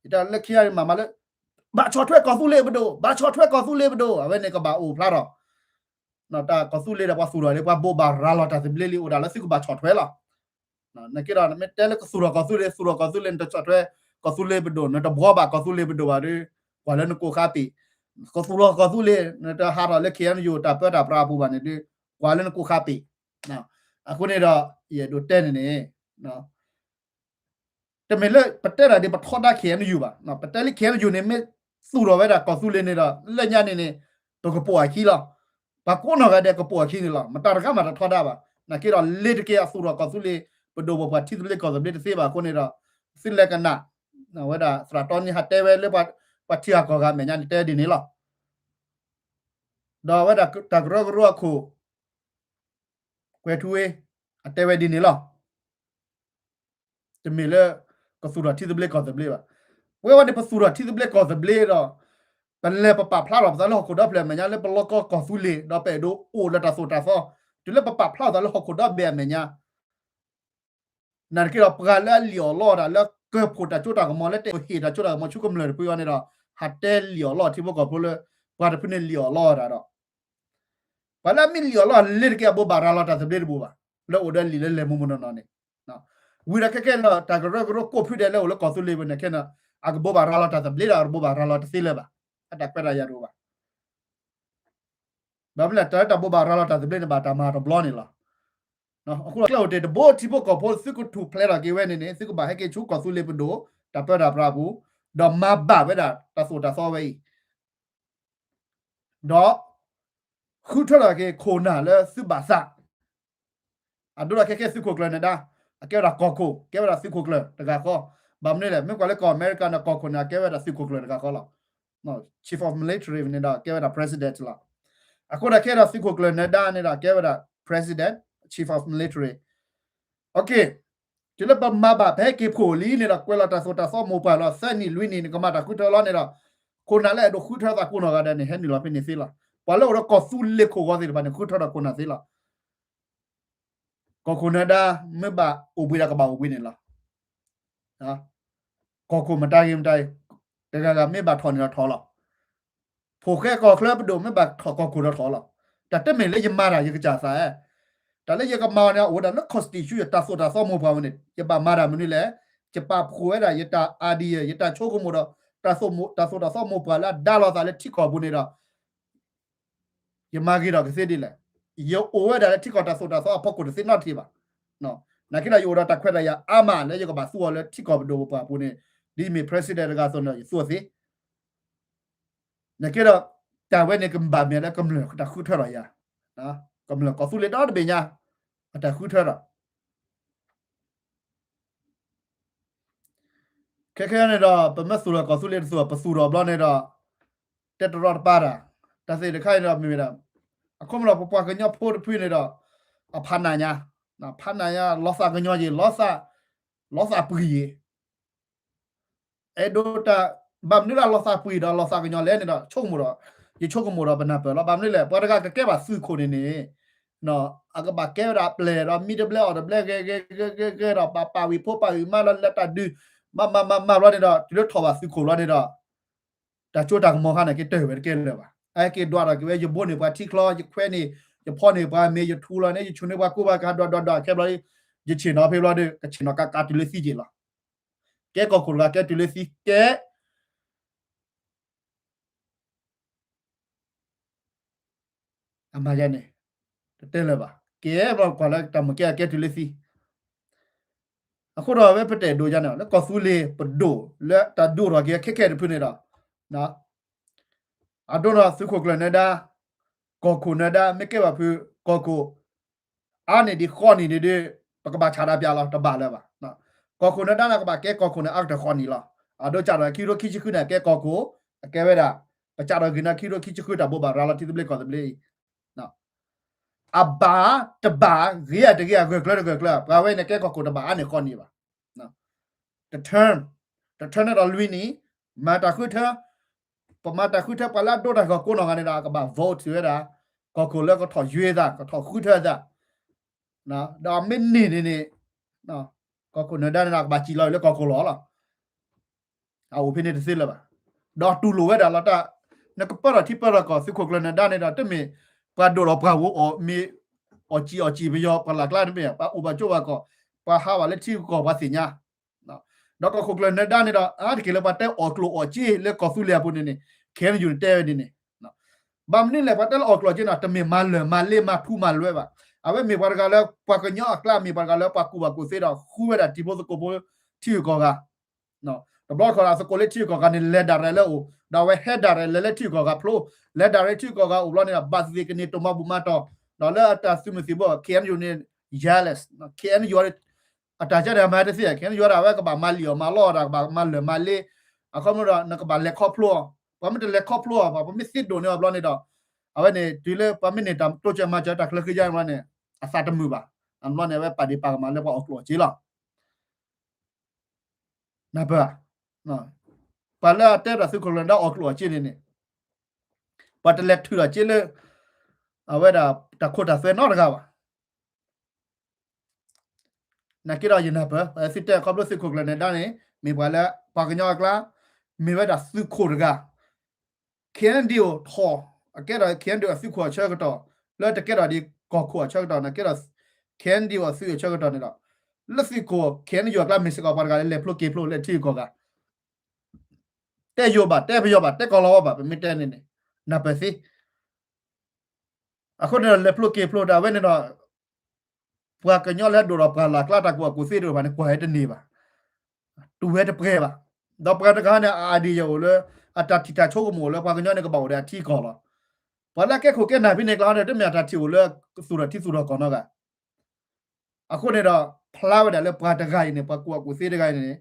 ယတဲလၢခံဂၤမၤမးလၢ ဘၣ်ဆီၣ်ထွဲကီၢ်သူလ့ၤပဒိၣ်, ဘၣ်ဆီၣ်ထွဲကီၢ်သူလ့ၤပဒိၣ်, အဝဲန့ၣ်ကဘၣ်အိၣ်ဖျါထီၣ် တၢ်ကီၢ်သူလ့ၤဒီးပှၤသူၣ်ထီၣ်လံ ပှၤဘိးဘၣ်ရၤလီၤတၢ်သဘျ့လံ အိၣ်ဒၣ်လၢသုကဘၣ်ဆီၣ်ထွဲလီၤ. နာ်က့ဒီး နမ့ၢ်တဲလၢကသူၣ်ထီၣ်ကီၢ်သူလ့ၤ သူၣ်ထီၣ်ကီၢ်သူလ့ၤ နတဆီၣ်ထွဲကီၢ်သူလ့ၤပဒိၣ် နတဘှီဘၣ်ကီၢ်သူလ့ၤပဒိၣ်ဘၣ်ဒီး ကွၢ်လၢနကိးဃါပ့ၤ, ကသူၣ်ထီၣ်ကီၢ်သူလ့ၤ နတဟးထီၣ်လၢ K N U တၢ်ပၢတၢ်ပြးအပူၤဘၣ်န့ၣ်ဒီး ကွၢ်လၢနကိးဃါပ့ၤ. အဃိန့ၣ်ဒီး ယအဲၣ်ဒိးတဲန့ၣ်န့ၣ် တမ့ၢ်လၢပတဲတၢ်ဒ်ပထီဒါ K N U ဘၣ်. ပတဲလၢ K N U န့ၣ် မ့ၢ်သူၣ်ထီၣ်ဝဲဒၣ်ကီၢ်သူလ့ၤန့ၣ်ဒီး လၢညါန့ၣ်န့ၣ် ပကပိာ်အခံလီၤ. ပှၤကိးနီၢ်ဂၤဒဲးကပိာ်အခံန့ၣ်လီၤ. မတၤတဂၤမးတထီဒါဘၣ်. နာ်က့ဒီး လ့ၤတက့ၢ်အသူၣ်ထီၣ်ကီၢ်သူလ့ၤ ပဒိၣ်ပပှၤထံသဘျ့ကီၢ်သဘျ့တသ့ဘၣ်အဃိန့ၣ်ဒီး သုလဲၤကနၣ် ဝဲဒၣ်သရၣ်တီနံၤ ဟးတဲဝဲလၢ ပှၤထံဂၤကီၢ်ဂၤအမဲာ်ညါန့ၣ် တဲဒ်န့ၣ်လီၤ. ဒီးအဝဲဒၣ်တၢ်ကရၢကရိအခိၣ် ကွဲၤထူဝ့ အတဲဝဲဒ်န့ၣ်လီၤ. တမ့ၢ်လၢ ကသူၣ်ထီၣ်ထံသဘျ့ကီၢ်သဘျ့ဘၣ်. ပဝဲဝဲန့ၣ် ပသူၣ်ထီၣ်ထံသဘျ့ကီၢ်သဘျ့ဒီး ပလဲၤပပာ်ဖျါထီၣ်ပသးလၢဟီၣ်ခိၣ်ဒီဖျၢၣ်အမဲာ်ညါလၢပလီကီကီၢ်သူလ့ၤ ဒီးပအဲၣ်ဒိးအိၣ်လၢတၢ်သိၣ်တၢ်သီ တုၤလၢပပာ်ဖျါထီၣ်သးလၢဟီၣ်ခိၣ်ဒီဘ့ၣ်အမဲာ်ညါ နာ်သက့ဒီး ပှၤလၢအလံၣ်အီၣ်လီအီၣ်တၢ်လၢကၢၢ်ဖှိၣ်တၢ်စိတၢ်ကမီၤ လၢတအဲၣ်ဟ့ၣ်တၢ်စိတၢ်ကမီၤဆူကမျၢၢ်တဖုအံၤန့ၣ်ဒီး ဟးတဲလံၣ်အီၣ်လီအီၣ်ထံဖိကီၢ်ဖိလၢ ပှၤတဖုန့ၣ်လံၣ်အီၣ်လီအီၣ်တၢ်ဒီး ပှၤလၢအမ့ၢ်လံၣ်အီၣ်လီအီၣ်လ့ၤတက့ၢ် အဘိးဘၣ်ရၤလီၤတၢ်သဘျ့တဘိးဘၣ်. လၢအိၣ်ဒီးလံာ်လၢလဲၤမူမနီၢ်နီၢ်န့ၣ် ဝံၤဒီးခဲခဲဒီး တၢ်ကရၢကရိကိးဖုဒဲးလၢအိၣ်လၢကီၢ်သူလ့ၤပူၤန့ၣ်ခဲန့ၣ် အကဘိးဘၣ်ရၤလီၤတၢ်သဘျ့ဒီး အကဘိးဘၣ်ရၤလီၤတသ့လၢၤဘၣ်. အတၢ်ခွဲးတၢ်ယာ်တအိၣ်ဘၣ်. ဘၣ်မနုၤလဲၣ် တၢ်လၢတၢ်ဘိးဘၣ်ရၤလီၤတၢ်သဘျ့န့ၣ် ဘၣ်တၢ်မၤတဘျီန့ၣ်လီၤ. အဃိဒီးကျဲအိၣ်တ့ၢ်တဘိ ထံဖိကီၢ်ဖိ သုကထူၣ်ဖျဲးထီၣ်က့ၤဝဲန့ၣ်န့ၣ် သုကဘၣ်ဟဲက့ၤဆူကီၢ်သူလ့ၤပဒိၣ် တၢ်ပၢတၢ်ပြးပူၤ, ဒီးမၤဘၣ်ဝဲဒၣ်တၢ်သိၣ်တၢ်သီဝဲအံၤ, ဒီး ဃုထၢထီၣ်က့ၤခိၣ်နၢ်လၢသုဘၣ်သး အဒိဒီးခဲခဲသုးခိၣ်ကျၢၢ်နဒါ အကဲဝဲဒၣ်ကီၢ်ခိၣ် ကဲဝဲဒၣ်သုးခိၣ်ကျၢၢ်တဂၤဃီ, ဘၣ်မနုၤလဲၣ် မ့ၢ်ကွၢ်လၢကီၢ်အမဲရကၤန့ၣ် ကီၢ်ခိၣ်န့ၣ် အကဲဝဲဒၣ်သုးခိၣ်ကျၢၢ်တဂၤဃီလီၤ. Chief of Military န့ၣ်ဒီး ကဲဝဲဒၣ် President လီၤ. အဃိဒီးခဲဒီးသုးခိၣ်ကျၢၢ်နဒါန့ၣ်ဒီး ကဲဝဲဒၣ် President, Chief of Military. တုၤလၢပမၤဘၣ် ပဟဲက့ၤဖှိၣ်လံန့ၣ်ဒီး ကွဲးလီၤတၢ်သိၣ်တၢ်သီမိၢ်ပှၢ်လီၤ သၢနံၣ်လွံၢ်နံၣ်န့ၣ် ကမၤတၢ်ဃုထၢလီၤန့ၣ်ဒီး ခိၣ်နၢ်လၢအဲၣ်ဒိးဃုထၢသးကိးနီၢ်ဂၤဒဲးန့ၣ် ဟဲနုာ်လီၤဖဲန့ၣ်သ့လီၤ. ပှၤလၢအိၣ်ဒီးကီၢ်သူလ့ၤခိၣ်ဂီၤသ့ၣ်တဖၣ်န့ၣ် ဃုထၢဒီးခိၣ်နၢ်သ့လီၤ. ကီၢ်ခိၣ်နၢၤဒါ မ့ၢ်ဘၣ်အိၣ်ဘှံးဒီးကဘၣ်အိၣ်ဘှံးန့ၣ်လီၤ. ကီၢ်ခိၣ်မတၤဂ့ၤမတၤဂ့ၤ တဂၤဂၤမ့ၢ်ဘၣ်ထီၣ်န့ၣ်ဒီးထီၣ်လီၤ. ဖိၣ်ဃဲကီၢ်ချၢပဒိၣ်မ့ၢ်ဘၣ်ထီၣ်ကီၢ်ခိၣ်ဒီးထီၣ်လီၤ. တၢ်တမ့ၢ်လၢယမၤတၢ်ယကစၢ်သးဧါ. တၢ်လၢယကမၤအီၤန့ၣ် အိၣ်ဝဲဒၣ်လၢ constitution ယတၢ်သိၣ်တၢ်သီမိၢ်ပှၢ်ဝဲန့ၣ် ယဘၣ်မၤတၢ်မနုၤလဲၣ်. ယပာ်ဖှိၣ်ဝဲဒၣ်ယတၢ် idea ယတၢ်ဆိကမိၣ်ဒီး တၢ်သိၣ်တၢ်သီမိၢ်ပှၢ်လၢအဒါလိာ်သးလၢထံကီၢ်ပူၤန့ၣ်ဒီး ယမၤဂ့ၤထီၣ်ကသ့ဒ်လဲၣ်. ယအိၣ်ဝဲဒၣ်လၢထံကီၢ်တၢ်သိၣ်တၢ်သီအဖီခိၣ်တသ့နီတထံၣ်ဘၣ်. နာ်က့ဒီးယအိၣ်ဒီးတၢ်ခွဲးတၢ်ယာ်အါမးလၢယကဘၣ်သူအီၤလၢထံကီၢ်ပဒိၣ်ပပှၢ်ပူၤန့ၣ် ဒ်မ့ၢ် president တဂၤအသိးန့ၣ် ယသူအီၤသ့. နာ်က့ဒီး တၢ်ဝဲန့ၣ်ကဘၣ်မ့ၢ်လၢကမျၢၢ်တၢ်ဃုထၢထီၣ်ယၤ, ကမျၢၢ်ကီၢ်သူလ့ၤဒီတဘ့ၣ်ညါ အတၢ်ဃုထၢထီၣ် ခဲခဲန့ၣ်ဒီး ပမ့ၢ်သူၣ်ထီၣ်ကီၢ်သူလ့ၤတသူၣ် ပသူၣ်ထီၣ်ဘျီန့ၣ်ဒီး တဲတရီတပါတၢ်, တၢ်သ့ၣ်တခါန့ၣ်ဒီးမ့ၢ်ဝဲဒၣ် အခိၣ်မ့ၢ်ဒီးပပှၤကညီဖိတဖုန့ၣ်ဒီး အဖးနးညါ, ဖးနးညါ လီၤသးကညီၤယံၤ လီၤသးပှံၤယံၤ အဲၣ်ဒိးတၢ် ဘၣ်မနုၤလၢလီၤသးပှံၤဒီးလီၤသးကညီၤလဲၣ်န့ၣ်ဒီး ဆိကမိၣ်ဒီး ယဆိကမိၣ်ဒီးပနၢ်ပၢၢ်လီၤ. ဘၣ်မနုၤလဲၣ် ပှၤတဂၤကကဲဘၣ်သုးခိၣ်န့ၣ်န့ၣ် အကဘၣ်ကဲဝဲဒၣ်အပျဲၢ်ဒီးမံတဘျဲအီၣ်တဘျဲဂဲၤဂဲၤဂဲၤဂဲၤဂဲၤဒီး ပာ်ပာ်ဝံၤဖိပာ်ဝံၤမါလီၤလၢတၢ်ဒုး မၤမၤမၤမၤဘျီန့ၣ်ဒီး တုၤလၢထီၣ်ဘၣ်သုးခိၣ်ဘျီန့ၣ်ဒီး တၢ်စိတၢ်ကမီၤခါန့ၣ် က့ၤတၢၢ်ဝဲတကဲလၢၤဘၣ်. အက့ၤဒွးထီၣ်က့ၤဝဲ ယဘိန့ၢ်ပှၤထံချီ ယခွဲန့ၢ် ယဖီန့ၢ်ပှၤမ့ၤ ယထူလီၤန့ၣ် ယဆူၣ်န့ၢ်ပှၤကိးပှၤကဟးဒွးဒွးဒွးခဲဘျီ ယဆ့ၣ်နီၤဖဲဘျီဒီး ကဆ့ၣ်နီၤကးကးတုၤလၢသံက့ၤလီၤ. ကဲကီၢ်ခိၣ်တဂၤကဲတုၤလၢသံကဲ အမၤယဲန့ၣ် တတဲလၢၤဘၣ်. ကဲဘျီကွၢ်လၢတၢ်မုၢ်ကဲအကဲတုၤလၢသံ အဃိဒီးအဝဲပတဲာ်ဒိးယါန့ၣ် လၢကီၢ်သူလ့ၤပဒိၣ် လၢတၢ်ဒိၣ်ထီၣ်က့ၤခဲခဲတဖုန့ၣ်ဒီး အဒိဒီးသုးခိၣ်ကျၢၢ်နၢၤဒါ ကီၢ်ခိၣ်နၢၤဒါ မ့ၢ်ကဲဘၣ်ဖုကီၢ်ခိၣ် အါန့ၢ်ဒံးဃီနံၣ်ဒံးဒီး ပကဘၣ်ဆၣ်တၢ်ပၠးလီၤ တဘၣ်လၢၤဘၣ်. ကီၢ်ခိၣ်နၢၤဒါန့ၣ် ကဘၣ်ကဲကီၢ်ခိၣ်န့ၣ် အါကတၢၢ်ဃီနံၣ်လီၤ. အဒိစးထီၣ်ခံကထိခံဆံဃုန့ၣ် အကဲကီၢ်ခိၣ် အကဲဝဲဒၣ် ပစးထီၣ်ဂ့ၤန့ၣ် ခံကထိခံဆံဃုတၢ်ဘိးဘၣ်ရၤလီၤထံသဘျ့ကီၢ်သဘျ့အံၤ အဘၣ်တဘၣ် ဂ့ၤအတဂ့ၤ အဂၢၢ်ကျၢၤတဂၢၢ်ကျၢၤ ပှၤဝဲန့ၣ်ကဲကီၢ်ခိၣ်တဘၣ်အါန့ၢ်ဃီနံၣ်ဘၣ်. တ term တ term န့ၣ်ဒီးလွံၢ်နံၣ် မၤတၢ်ဃုထၢ ပမၤတၢ်ဃုထၢပှၤလၢအဒိတၢ်ဂီၤကိးနီၢ်ဂၤန့ၣ်ဒီး ကဘၣ် vote ဝဲဒၣ် ကီၢ်ခိၣ်လၢကထီၣ်ယွ့သး ကထီၣ်ဃုထၢသး ဒီးမ့ၢ်န့ၢ်န့ၣ်န့ၣ် ကီၢ်ခိၣ်နၢၤဒါန့ၣ်ဒီး ကဘၣ်စံၣ်လီၤလၢကီၢ်ခိၣ်လီၤလီၤ. အအိၣ်ဖဲန့ၣ်တသ့လၢၤဘၣ်. ဒီးတူၢ်လိာ်ဝဲဒၣ်လီၤတၢ် နကပၢၢ်ထီၣ်ထံပၢၢ်ထီၣ်ကီၢ် သုးခိၣ်ကျၢၢ်နၢၤဒါန့ၣ်ဒီး တမ့ၢ်ပှၤဒိၣ်လီၤပှၤဧိၤ မ့ၢ်အီၣ်စံၣ်အီၣ်စံၣ်ပယီၤပှၤလၢ်ကျါတမ့ၢ် ပှၤအိၣ်ဘၣ်ကၠိဘၣ်ကီၢ် ပှၤဟးဘၣ်လၢထံဂုၤကီၢ်ပှၤသ့ၣ်ညါ ဒီးကီၢ်ခိၣ်ကျၢၢ်နၢၤဒါန့ၣ်ဒီး အါတက့ၢ်လၢပှၤတဲအီၣ်ကျိၣ်အီၣ်စ့လၢကီၢ်သူလ့ၤအပူၤန့ၣ်န့ၣ် KNU န့ၣ်တဲဝဲန့ၣ်န့ၣ် ဘၣ်မနုၤလဲၣ် ပှၤတဲလၢအီၣ်ကျိၣ်အီၣ်စ့န့ၣ် တမ့ၢ်မၤလၢၢ်မၤလ့မၤထူမၤလွဲဘၣ်. အဝဲမ့ၢ်ပှၤတဂၤလၢ ပှၤကညီအကျါ မ့ၢ်ပှၤတဂၤလၢပှၤကူၣ်ဘၣ်ကူၣ်သ့ဒီး ဃုဝဲဒၣ်တံၤဖိသကိးဖိထံဂုၤကီၢ်ဂၤ တဘျီတခီၣ်ဒီး သကိးလၢထံဂုၤကီၢ်ဂၤန့ၣ် လဲၤဒၣ်ရဲၣ်လၢအိၣ် ဒီးအဝဲဟဲဒၣ်ရဲၣ်လဲၤလၢထံဂုၤကီၢ်ဂၤဖျိ လဲၤဒၣ်ရဲၣ်ထံဂုၤကီၢ်ဂၤအိၣ်ဘျီန့ၣ်ဒီး ဘၣ်သ့ၣ်သ့ၣ်ကန့ၢ်တိၢ်မၤဘူၣ်မၤတီၢ် ဒီးလၢအတၢ်သုးမုၢ်သံၣ်ဘိ KNU န့ၣ် jealous KNU အတၢ်ကဲန့ၣ် အမၤတသ့ KNU ဒီးအဝဲကဘၣ်မၤလံၣ်အီၣ်မၤလီအီၣ်ဒီး ကဘၣ်မၤလၢၢ်မၤလ့ အခီပညီဒီး နကဘၣ်လဲၤခီဖျိအီၤ ပှၤမ့ၢ်တလဲၤခီဖျိအီၤဘၣ် ပှၤမ့ၢ်သ့ဒိၣ်န့ၢ်အီၤဘျီန့ၣ်ဒီး အဝဲန့ၣ် တုၤလၢပှၤမ့ၢ်န့ၢ်တၢ်တိစၢၤမၤစၢၤတၢ်ချၢဃ့ယါဘျီန့ၣ် အသးတမုာ်ဘၣ်. အဘျီန့ၣ် အဝဲပာ်ဒ့ၣ်ပာ်ကမၣ်လၢပှၤအီၣ်ကျိၣ်အီၣ်စ့လီၤ. နၢ်ပၢၢ်ဧါ, ပှၤလၢအတဲတၢ်သုးခိၣ်ကျၢၢ်နၢၤဒါအီၣ်ကျိၣ်အီၣ်စ့န့ၣ်န့ၣ် ပှၤတလဲၤထုးထီၣ်စ့လၢ အဝဲဒၣ်တၢ်ခိတၢ်သွဲနီတဂၤဘၣ်. နာ်က့ဒီးယနၢ်ပၢၢ် သုတဲခီဖျိသုးခိၣ်ကျၢၢ်နၢၤဒါန့ၣ် မ့ၢ်ပှၤလၢပှၤကညီအကျါ မ့ၢ်ဝဲဒၣ်သုးခိၣ်တဂၤ KNDO ထီၣ် အကဲထီၣ် KNDO အသုးခိၣ်အဆၢကတီၢ် လၢတကဲထီၣ်ဒ်ကီၢ်ခိၣ်အဆၢကတီၢ် နာ်က့ဒီး KNDO အသုးအဆၢကတီၢ်န့ၣ်ဒီး လၢသုးခိၣ် ခဲအံၤယိၤအကျါ မ့ၢ်စ့ၢ်ကီးပှၤတဂၤလၢလဲၤဖျိက့ၤဖျိလၢထံဂုၤကီၢ်ဂၤ, တဲယိၤဘၣ် တဲပယီၤဘၣ် တဲကီၢ်လီၤဝါဘၣ် ပမ့ၢ်တဲန့ၣ်န့ၣ် နၢ်ပၢၢ်သ့. အဃိန့ၣ်ဒီး လဲၤဖျိက့ၤဖျိဒၣ်ဝဲန့ၣ်ဒီး ပှၤကညီလၢဒိၣ်ဒီးပှၤလၢ်ကျါ တၢ်ကူၣ်ဘၣ်ကူၣ်သ့တအိၣ်ဘၣ်န့ၣ် ကွၢ်ဝဲတန့ၢ်ဘၣ်, တူၢ်ဝဲတပှဲၤဘၣ်. ဒီးပှၤတဂၤန့ၣ် အ idea အိၣ်လၢ အတၢ်ထံၣ်တၢ်ဆိကမိၣ်အိၣ်လၢ ပှၤကညီန့ၣ်ကဘၣ်အိၣ်ဒီးအထံအကီၢ်လီၤ. ပှၤလၢအကဲခိၣ်ကဲနၢ်ဖဲန့ၣ်ကျါန့ၣ် တမ့ၢ်အတၢ်ထံၣ်အိၣ်လၢ သူၣ်ထီၣ်ထံသူၣ်ထီၣ်ကီၢ်နီတဂၤ အဃိန့ၣ်ဒီး ဖျါဝဲဒၣ်လၢပှၤတဂၤအံၤန့ၣ် ပှၤကူၣ်ဘၣ်ကူၣ်သ့တဂၤအံၤန့ၣ်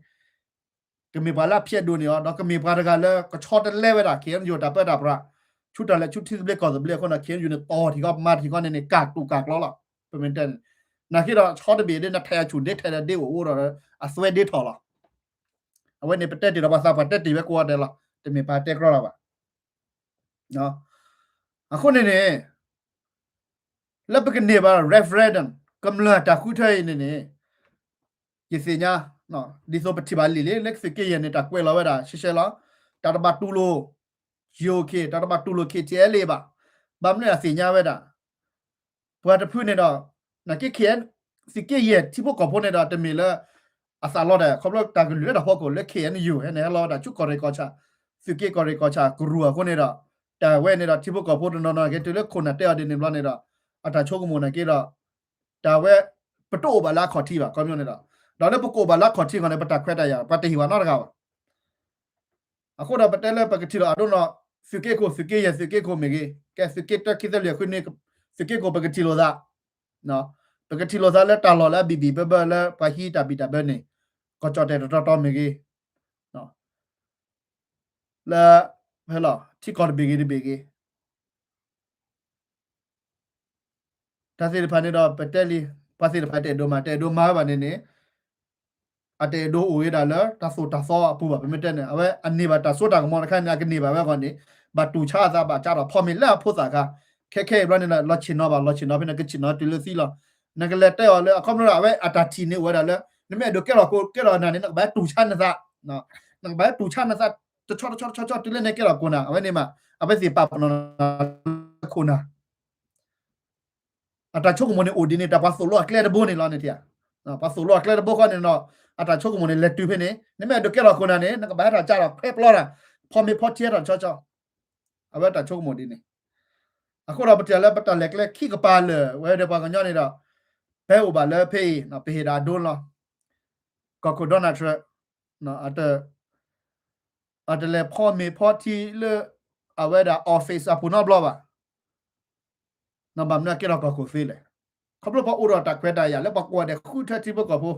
ကမ့ၢ်ပှၤလၢအဖျဲးဒိၣ်န့ၢ်အီၤ ဒီးကမ့ၢ်ပှၤတဂၤလၢကဆီတလဲဝဲဒၣ် ခ့ၣ်အဲၣ်ယူၣ် တၢ်ပၢတၢ်ပြး, ဆူတၢ်လဲၤဆူထံသဘျ့ကီၢ်သဘျ့အဃိန့ၣ် ခ့ၣ်အဲၣ်ယူၣ်န့ၣ် တီၢ်ထံကီၢ်မၤထံကီၢ်န့ၣ်န့ၣ် ကၢ်တူာ်ကၢ်ကျီလီၤ. ပမ့ၢ်တဲန့ၣ် နာ်က့ဒီး ဆီတဘ့ၣ်ဒ်နထဲအဆူၣ်ဒ့ထဲဒီးဒ့အိၣ်အိၣ်ဒီး အသွဲဒ့ထီၣ်လီၤ. အဝဲန့ၣ် ပတဲတ့ၢ်ဒီးပှၤသးပှၢ်တဲတ့ၢ်ဝဲကိးဂၤဒဲးလီၤ. တမ့ၢ်ပှၤတဲကြီလီၤဘၣ်. အဃိန့ၣ်န့ၣ် လၢပကန့ၢ်ဘၣ် referendum ကမျၢၢ်တၢ်ဃုထၢအံၤန့ၣ်န့ၣ် ယသ့ၣ်ညါ ဒ်သိးပထံၣ်ဘၣ်လံာ်လံ လၢသုးက့ယဲၢ်န့ၣ် တၢ်ကွဲးလီၤဝဲဒၣ်ရှဲရှဲလီၤ. တၢ်တဘၣ်တူၢ်လိာ် ယိၤခ့ၣ် တၢ်တဘၣ်တူၢ်လိာ် ခ့ၣ်ထံအဲလ့ဘၣ်. ဘၣ်မနုၤအသ့ၣ်ညါဝဲဒၣ် ပှၤတဖုန့ၣ်ဒီး နာ်က့ ခ့ၣ်အဲၣ် သုးက့ယဲၢ်ထံဖိကီၢ်ဖိန့ၣ်ဒီး တမ့ၢ်လၢ အသးလီၤဒၣ် ခီဖျိတၢ်ကလုၢ်လၢတၢ်ဖီခိၣ်လၢ ခ့ၣ်အဲၣ်ယူၣ် ဟဲန့ၣ်ဟဲလီၤဝဲဒၣ်ဆူကီၢ်ရ့ၣ်ကီၢ်ဆၣ် သုးက့ကီၢ်ရ့ၣ်ကီၢ်ဆၣ်ကရူၢ်အဃိန့ၣ်ဒီး တၢ်ဝဲန့ၣ်ဒီး ထံဖိကီၢ်ဖိတနီၤနီၤက့ တုၤလၢခိၣ်နၢ်တဲအီၤဒ်န့ၣ်ဘျီန့ၣ်ဒီး အတၢ်ဆိကမိၣ်နာ်က့ဒီး တၢ်ဝဲ ပတအိၣ်ဘၣ်လၢအခီၣ်ထံးဘၣ် ခီပညီန့ၣ်ဒီး ဒီးလၢပကအိၣ်ဘၣ်လၢအခီၣ်ထံးအဂီၢ်န့ၣ် ပတၢ်ခွဲးတၢ်ယာ် ပှၤတဟ့ၣ်ဝဲနီတဂၤဘၣ်. အဃိဒီးပတဲလၢပကထံၣ်လိာ်အဒိနီၤ သုးက့ခိၣ် သုးက့ယဲၢ် သုးက့ခိၣ်မ့ၢ်ဂ့ၤ ကဲ သုးက့တၢခံသၢလွံၢ်အဃုန့ၣ် သုးက့ခိၣ် ပကထံၣ်လိာ်သး ပကထံၣ်လိာ်သးလၢတၢ်လီၢ်လၢအဘံၣ်ဘံၣ်ဘၢဘၢလၢပှၤဟံးတၢ်ဘံၣ်တၢ်ဘၢန့ၣ် ကီၢ်ကၠီၣ်တဲၣ်တတီၤတီၤမ့ၢ်ဂ့ၤ လၢ ဖဲလီၤ ထံကီၢ်တဘ့ၣ်ဂ့ၤတဘ့ၣ်ဂ့ၤ တၢ်သ့ၣ်တဖၣ်န့ၣ်ဒီး ပတဲလံ ပှၤသ့ၣ်တဖၣ်တအဲၣ်ဒိးမၤ တအဲၣ်ဒိးမၤဝဲဘၣ်န့ၣ်န့ၣ် အတအဲၣ်ဒိးအိၣ်ဝဲဒၣ်လၢတၢ်သိၣ်တၢ်သီအပူၤဘၣ် ပမ့ၢ်တဲန့ၣ် အဝဲအန့ၢ်ဘၣ်တၢ်စိတၢ်ကမီၤတခါန့ၣ် အကန့ၢ်ဘၣ်ဝဲအဂီၢ်န့ၣ် ဘၣ်တူၢ်ဆါအသးဘၣ်ကးထီၣ် ဖီမ့ၤလၢအဖိသၣ်ခါ ခဲခဲအံၤဘျီန့ၣ် လီၤဆ့ၣ်နီၤဘၣ် လီၤဆ့ၣ်နီၤဖဲန့ၣ် ကဆ့ၣ်နီၤတုၤလၢသံလီၤ နကလဲၤတဲအီၤလၢ အခီပညီဒီး အဝဲအတၢ်ထံၣ်န့ၣ်အိၣ်ဝဲဒၣ်လၢ နမ့ၢ်အဲၣ်ဒိးကဲထီၣ်ခိၣ် ကဲထီၣ်နၢ်န့ၣ် နကဘၣ်တူၢ်ဆါနသး နကဘၣ်တူၢ်ဆါနသး တဆီတဆီတဆီတဆီ တုၤလၢနကဲထီၣ်ခိၣ်နၢ် အဝဲန့ၣ်မး အဝဲသ့ၣ်ပာ်ပနီၣ်နၤလၢခိၣ်နၢ် အတၢ်ဆိကမိၣ်န့ၣ်အိၣ်ဒ်န့ၣ် တၢ်ပှၤသိၣ်လိအကျဲတဘိန့ၣ်လီၤန့ၣ် ပှၤသိၣ်လိအကျဲတဘိဃီန့ၣ်ဒီး အတၢ်ဆိကမိၣ်န့ၣ် လဲၤတုၤဖဲန့ၣ် နမ့ၢ်အဲၣ်ဒိးကဲထီၣ်ခိၣ်နၢ်န့ၣ် နကဘၣ်ဟဲထီၣ်ကးထီၣ်ဖဲပျီတၢ် ဖီမ့ၤဖီထံဟဲထီၣ်တဆီဆီ အဝဲတၢ်ဆိကမိၣ်ဒ်န့ၣ် အဃိဒီးပတဲလၢပတၢ်လဲၤကျဲခံကပၤလၢာ်ဝဲဒီးပှၤကညီန့ၣ်ဒီး ဖဲအိၣ်ဘၣ်လၢဖဲအံၤ ပဟ့ၣ်ဒၣ်အဒိလီၤ ကီၢ်ခိၣ် Donald Trump အတလဲၤဖီမ့ၤဖီထံလၢ အဝဲဒၣ် office အပူၤနီတဘျီဘၣ် ဘၣ်မနုၤအကဲထီၣ်ကီၢ်ခိၣ်သ့လဲၣ်. ခီဖျိပှၤအိၣ်ဒီးတၢ်ခွဲးတၢ်ယာ်လၢပှၤကိးဂၤဒဲးဃုထၢထံဖိကီၢ်ဖိ,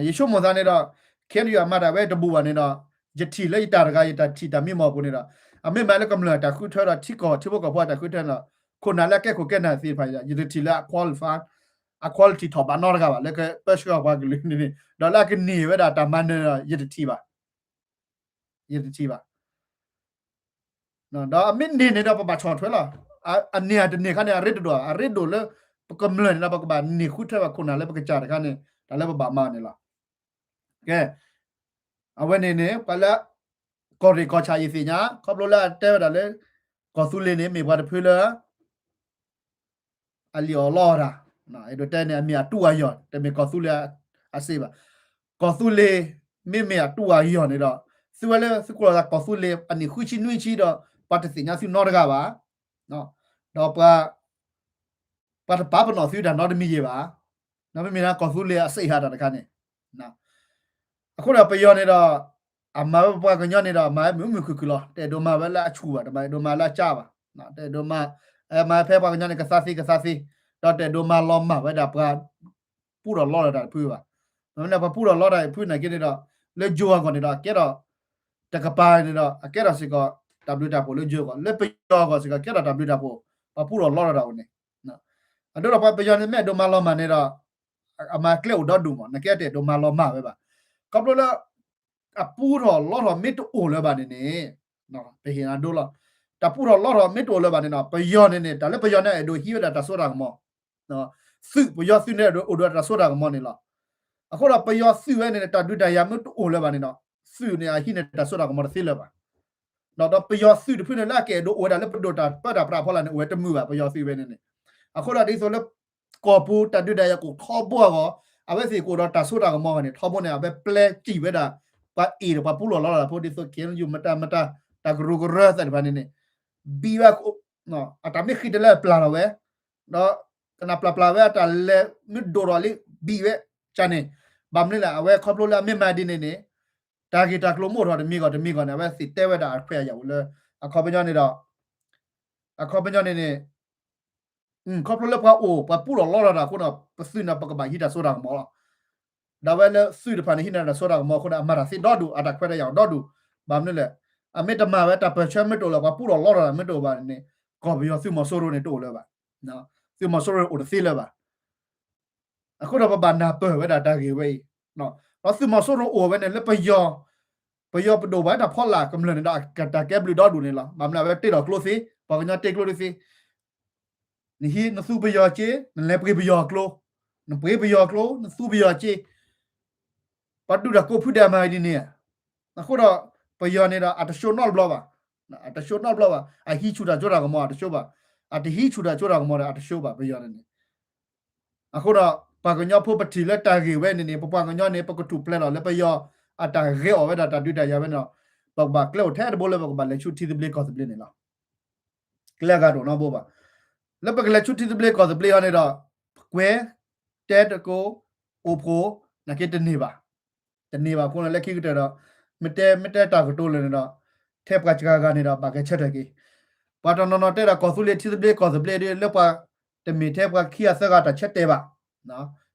ယဆိကမိၣ်သးန့ၣ်ဒီး ခဲအံၤယမၤတၢ်ဝဲတဘူးဘၣ်န့ၣ်ဒီး ယထံၣ်လၢယတၢ်တဂၤ ယတၢ်ထံၣ်တၢ်မံမီၢ်အပူၤန့ၣ်ဒီး အမ့ၢ်မးလၢကမျၢၢ်တၢ်ဃုထၢဒီးထံကီၢ်ထံဖိကီၢ်ဖိအတၢ်ဃုထၢန့ၣ်ဒီး ခိၣ်နၢ်လၢအကဲခိၣ်ကဲနၢ်သ့ၣ်တဖၣ် ယတထံၣ်လၢအ qualify အ quality ထီၣ်ဘးနီတဂၤဘၣ် လၢကပၢဆှၢအီၤပှၤကလုာ်န့ၣ်န့ၣ် ဒီးလၢအကန့ၢ်ဝဲဒၣ်တၢ်မၤနၢၤဒီး ယတထံၣ်ဘၣ် ယတထံၣ်ဘၣ်. ဒီးအမ့ၢ်န့ၢ်န့ၣ်ဒီးပဘၣ်ဆီၣ်ထွဲလီၤ. အန့ၢ်အတန့ၢ်ခါန့ၣ် အရ့တဒိၣ် အရ့ဒိၣ်လၢ ပကမျၢၢ်န့ၣ်ဒီး ပကဘၣ်န့ၢ်ဃုထၢဘၣ်ခိၣ်နၢ်လၢပကစၢ်တခါန့ၣ် တၢ်လၢပဘၣ်မၤန့ၣ်လီၤ. ကဲ အဝဲန့ၣ်န့ၣ် ပှၤလၢ ကီၢ်ရ့ၣ်ကီၢ်ဆၣ်ယသ့ၣ်ညါ ခီဖျိလၢအတဲဝဲဒၣ်လၢ ကီၢ်သူလ့ၤန့ၣ် မ့ၢ်ပှၤတဖုလၢ အလံၣ်အီၣ်လီအီၣ်တၢ်, အဲၣ်ဒိးတဲန့ၣ် အမ့ၢ်အတူၢ်အယီၢ် တမ့ၢ်ကီၢ်သူလ့ၤအစ့ဘၣ်. ကီၢ်သူလ့ၤ မ့မ့ၢ်အတူၢ်အယီၢ်န့ၣ်ဒီး သုဝဲလၢသုကိးလီၤသးကီၢ်သူလ့ၤ အနံၣ်ဃုဆံနွံဆံဒီး ပှၤတသ့ၣ်ညါသုနီတဂၤဘၣ်. ဒီးပှၤ ပှၤတပာ်ပနီၣ်သုတၢ်နီတမံၤယဲၢ်ဘၣ်. မ့မ့ၢ်လၢကီၢ်သူလ့ၤအစ့ဟးတၢ်တခါန့ၣ် အဃိဒီးပယီၤန့ၣ်ဒီး အမၤဝဲပပှၤကညီန့ၣ်ဒီး မၤဝဲမုာ်မုာ်ခုၣ်ခုၣ်လီၤ. တအဲၣ်ဒိးမၤဝဲလၢအဆူၣ်ဘၣ်, တမၤအဲၣ်ဒိးမၤလၢအကၢဘၣ်, တအဲၣ်ဒိးမၤ, မၤဖဲပှၤကညီန့ၣ် ကသါသ့ကသါသ့, ဒီးတအဲၣ်ဒိးမၤလီၤမၢ်ဝဲဒၣ်ပှၤ ပူထီၣ်လီထီၣ်တၢ်တဖုဘၣ်. မ့ၢ်န့ၣ် ပှၤပူထီၣ်လီထီၣ်တၢ်တဖုနာ်က့န့ၣ်ဒီး လၢယိၤအဂီၢ်န့ၣ်ဒီး အကဲထီၣ် တကပၤန့ၣ်ဒီး အကဲထီၣ်စ့ၢ်ကီး တၢ်ဘျုးတၢ်ဖှိၣ်လၢယိၤအဂီၢ်, လၢပယီၤအဂီၢ်စ့ၢ်ကီး ကဲထီၣ်တၢ်ဘျုးတၢ်ဖှိၣ်, ပှၤပူထီၣ်လီထီၣ်တၢ်အိၣ်န့ၣ် အဒိဒီးပှၤပယီၤန့ၣ် မ့ၢ်အဲၣ်ဒိးမၤလီၤမၢ်န့ၣ်ဒီး အမၤကျဲအိၣ်ဒီဒူၣ်မး, နာ်က့တအဲၣ်ဒိးမၤလီၤမၢ်ဝဲဘၣ်. ခီဖျိလၢ အပူထီၣ်လီထီၣ်မ့ၢ်တအိၣ်လၢၤဘၣ်န့ၣ်န့ၣ် ပဟ့ၣ်နၤဒိလီၤ. တၢ်ပူထီၣ်လီထီၣ်မ့ၢ်တအိၣ်လၢၤဘၣ်န့ၣ်ဒီး ပယီၤန့ၣ်န့ၣ် တၢ်လၢပယီၤန့ၣ် အဲၣ်ဒိးဟံးဝဲဒၣ်တၢ်စိတၢ်ကမီၤ သုးပယီၤသုးန့ၣ် အိၣ်ဒီးတၢ်စိတၢ်ကမီၤန့ၣ်လီၤ. အဃိဒီးပယီၤသုးဝဲန့ၣ် တၢ်ဒုးတၢ်ယၤမ့ၢ်တအိၣ်လၢၤဘၣ်န့ၣ်ဒီး သုးန့ၣ်အဟံးန့ၢ်တၢ်စိတၢ်ကမီၤတသ့လၢၤဘၣ်. ဒီးပယီၤသုးတဖုန့ၣ် လၢအကအဲၣ်ဒိးအိၣ်ဝဲဒၣ်လၢပဒိၣ်တၢ်ပၢတၢ်ပြးအဖီလာ်န့ၣ် အိၣ်ဝဲတမုာ်ဘၣ် ပယီၤသုးဝဲန့ၣ်န့ၣ်. အဃိဒီးဒ်သိးလၢ ကီၢ်ပူၤတၢ်ဒုးတၢ်ယၤကအိၣ်ထီဘိအဂီၢ်, အဝဲသ့ၣ်ကအိၣ်ဒီးတၢ်စိတၢ်ကမီၤန့ၣ် ထီဘိန့ၣ် အဝဲပျဲစံၣ်ဝဲဒၣ် ပှၤအ့ၣ်ဒီးပှၤပူလီၢ်လီတၢ်ဖိဒ်သိး ခ့ၣ်အဲၣ်ယူၣ် မတၤမတၤ တၢ်ကရူၢ်ကရၢသ့ၣ်တဖၣ်န့ၣ်န့ၣ် ဘံၣ်ဝဲ အတၢ်မ့ၢ်ဃံတလဲပျၢ်ထီၣ်ဝဲ ဒီးကနၣ်ပျၢ်ပျၢ်ဝဲအတၢ်လဲၤမ့ၢ်ဒိၣ်ထီၣ်လံ ဘံၣ်ဝဲ ကန့ၣ် ဘၣ်မနုၤလဲၣ် အဝဲခီဖျိလၢအမ့ၢ်မၤဒ်န့ၣ်န့ၣ် တၢ်ဂ့ၢ်တၢ်ကျိၤမ့ၢ်အိၣ်ထီၣ်တမံၤဂီၢ်တမံၤဂီၢ်န့ၣ် အဝဲသ့ၣ်တဲဝဲဒၣ်အခွဲးအယာ်အိၣ်လၢ အခီပညီန့ၣ်ဒီး အခီပညီန့ၣ်န့ၣ် ခီဖျိလၢပှၤအိၣ် ပှၤပူလီၢ်လီတၢ်အဃိဒီး ပသုးန့ၣ် ပကဘၣ်ဟံးတၢ်စိတၢ်ကမီၤလီၤ. ဒီးဝဲလၢသုးတဖၣ်န့ၣ် ဟံးန့ၢ်တၢ်စိတၢ်ကမီၤအဃိန့ၣ် အမၤတၢ်သ့ဒီဒူၣ် အတၢ်ခွဲးတၢ်ယာ်အိၣ်ဒီဒူၣ် ဘၣ်မနုၤလဲၣ် အမ့ၢ်တမၤဝဲတၢ်ပၢၢ်ဆၢမ့ၢ်တအိၣ်လၢ ပှၤပူလီၢ်လီတၢ်မ့ၢ်တအိၣ်ဘၣ်န့ၣ် ကီၢ်ပယီၤသုးမီၤစိရိၤန့ၣ်တအိၣ်လၢၤဘၣ်. သုးမီၤစိရိၤအိၣ်တသ့လၢၤဘၣ်. အဃိဒီးပဘၣ်နၢ်ပၢၢ်ဝဲဒၣ်တၢ်ဂ့ၢ်ဝဲအံၤ, ဒီးသုးမီၤစိရိၤအိၣ်ဝဲန့ၣ်လၢပယီၤ, ပယီၤပဒိၣ်ပှၤတၢ်ဖီလာ်ကမျၢၢ်န့ၣ်ဒီး တၢ်ကဲဘျုးဒီဒူၣ်န့ၣ်လီၤ. ဘၣ်မနုၤအဝဲတ့ထီၣ်ကျိသ့, ပှၤကညီတ့ကျိတသ့, နဟံးနသူပယီၤစ့, နလဲၤပှ့ၤပယီၤကျိ, နပှ့ၤပယီၤကျိ, နသူပယီၤစ့ ပှၤဒုးတၢ်ကိးဖုဒဲးမၤဒ်န့ၣ်ဧါ. အဃိဒီး ပယီၤန့ၣ်ဒီး အတ show နီတဘျီဘၣ်, အတ show နီတဘျီဘၣ်, အဟံးဆူၣ်တၢ်စိတၢ်ကမီၤ အတ show ဘၣ်, အတဟံးဆူၣ်တၢ်စိတၢ်ကမီၤဒီး အတ show ဘၣ် ပယီၤန့ၣ်န့ၣ်. အဃိဒီး ပှၤကညီဖိပထံၣ်လၢတၢ်ဂ့ၢ်ဝဲန့ၣ်န့ၣ် ပပှၤကညီန့ၣ် ပကထူၣ်ဖျဲးလီၤလၢပယီၤအတၢ်ဂဲၤအီၣ်ဝဲဒၣ်တၢ်ဒုးတၢ်ယၤဝဲန့ၣ်ဒီး ပကဘၣ်ကျဲအိၣ်ထဲတဘိလၢပကဘၣ်လဲၤဆူထံသဘျ့ကီၢ်သဘျ့န့ၣ်လီၤ. ကျဲအဂၤတအိၣ်နီတဘိဘၣ်. လၢပကလဲၤဆူထံသဘျ့ကီၢ်သဘျ့အီၤန့ၣ်ဒီး ကွဲးတဲတကိး အိၣ်ဖှိၣ် နာ်က့တန့ၢ်ဘၣ်. တန့ၢ်ဘၣ်အဃိန့ၣ် လၢခံကတၢၢ်ဒီး မ့ၢ်တဲ မ့ၢ်တဲတၢ်ကတိၤလၢာ်န့ၣ်ဒီး ထဲပှၤစှၤဂၤန့ၣ်ဒီး ဘၣ်ကဆၢထၢၣ်က့ၤ. ပှၤတနီၤနီၤတဲဒၣ်ကီၢ်သူလ့ၤထံသဘျ့ကီၢ်သဘျ့ဒီး လၢပှၤတမ့ၢ်ထဲပှၤခံဂၤသၢဂၤတၢ်ဆၢတဲာ်ဘၣ်.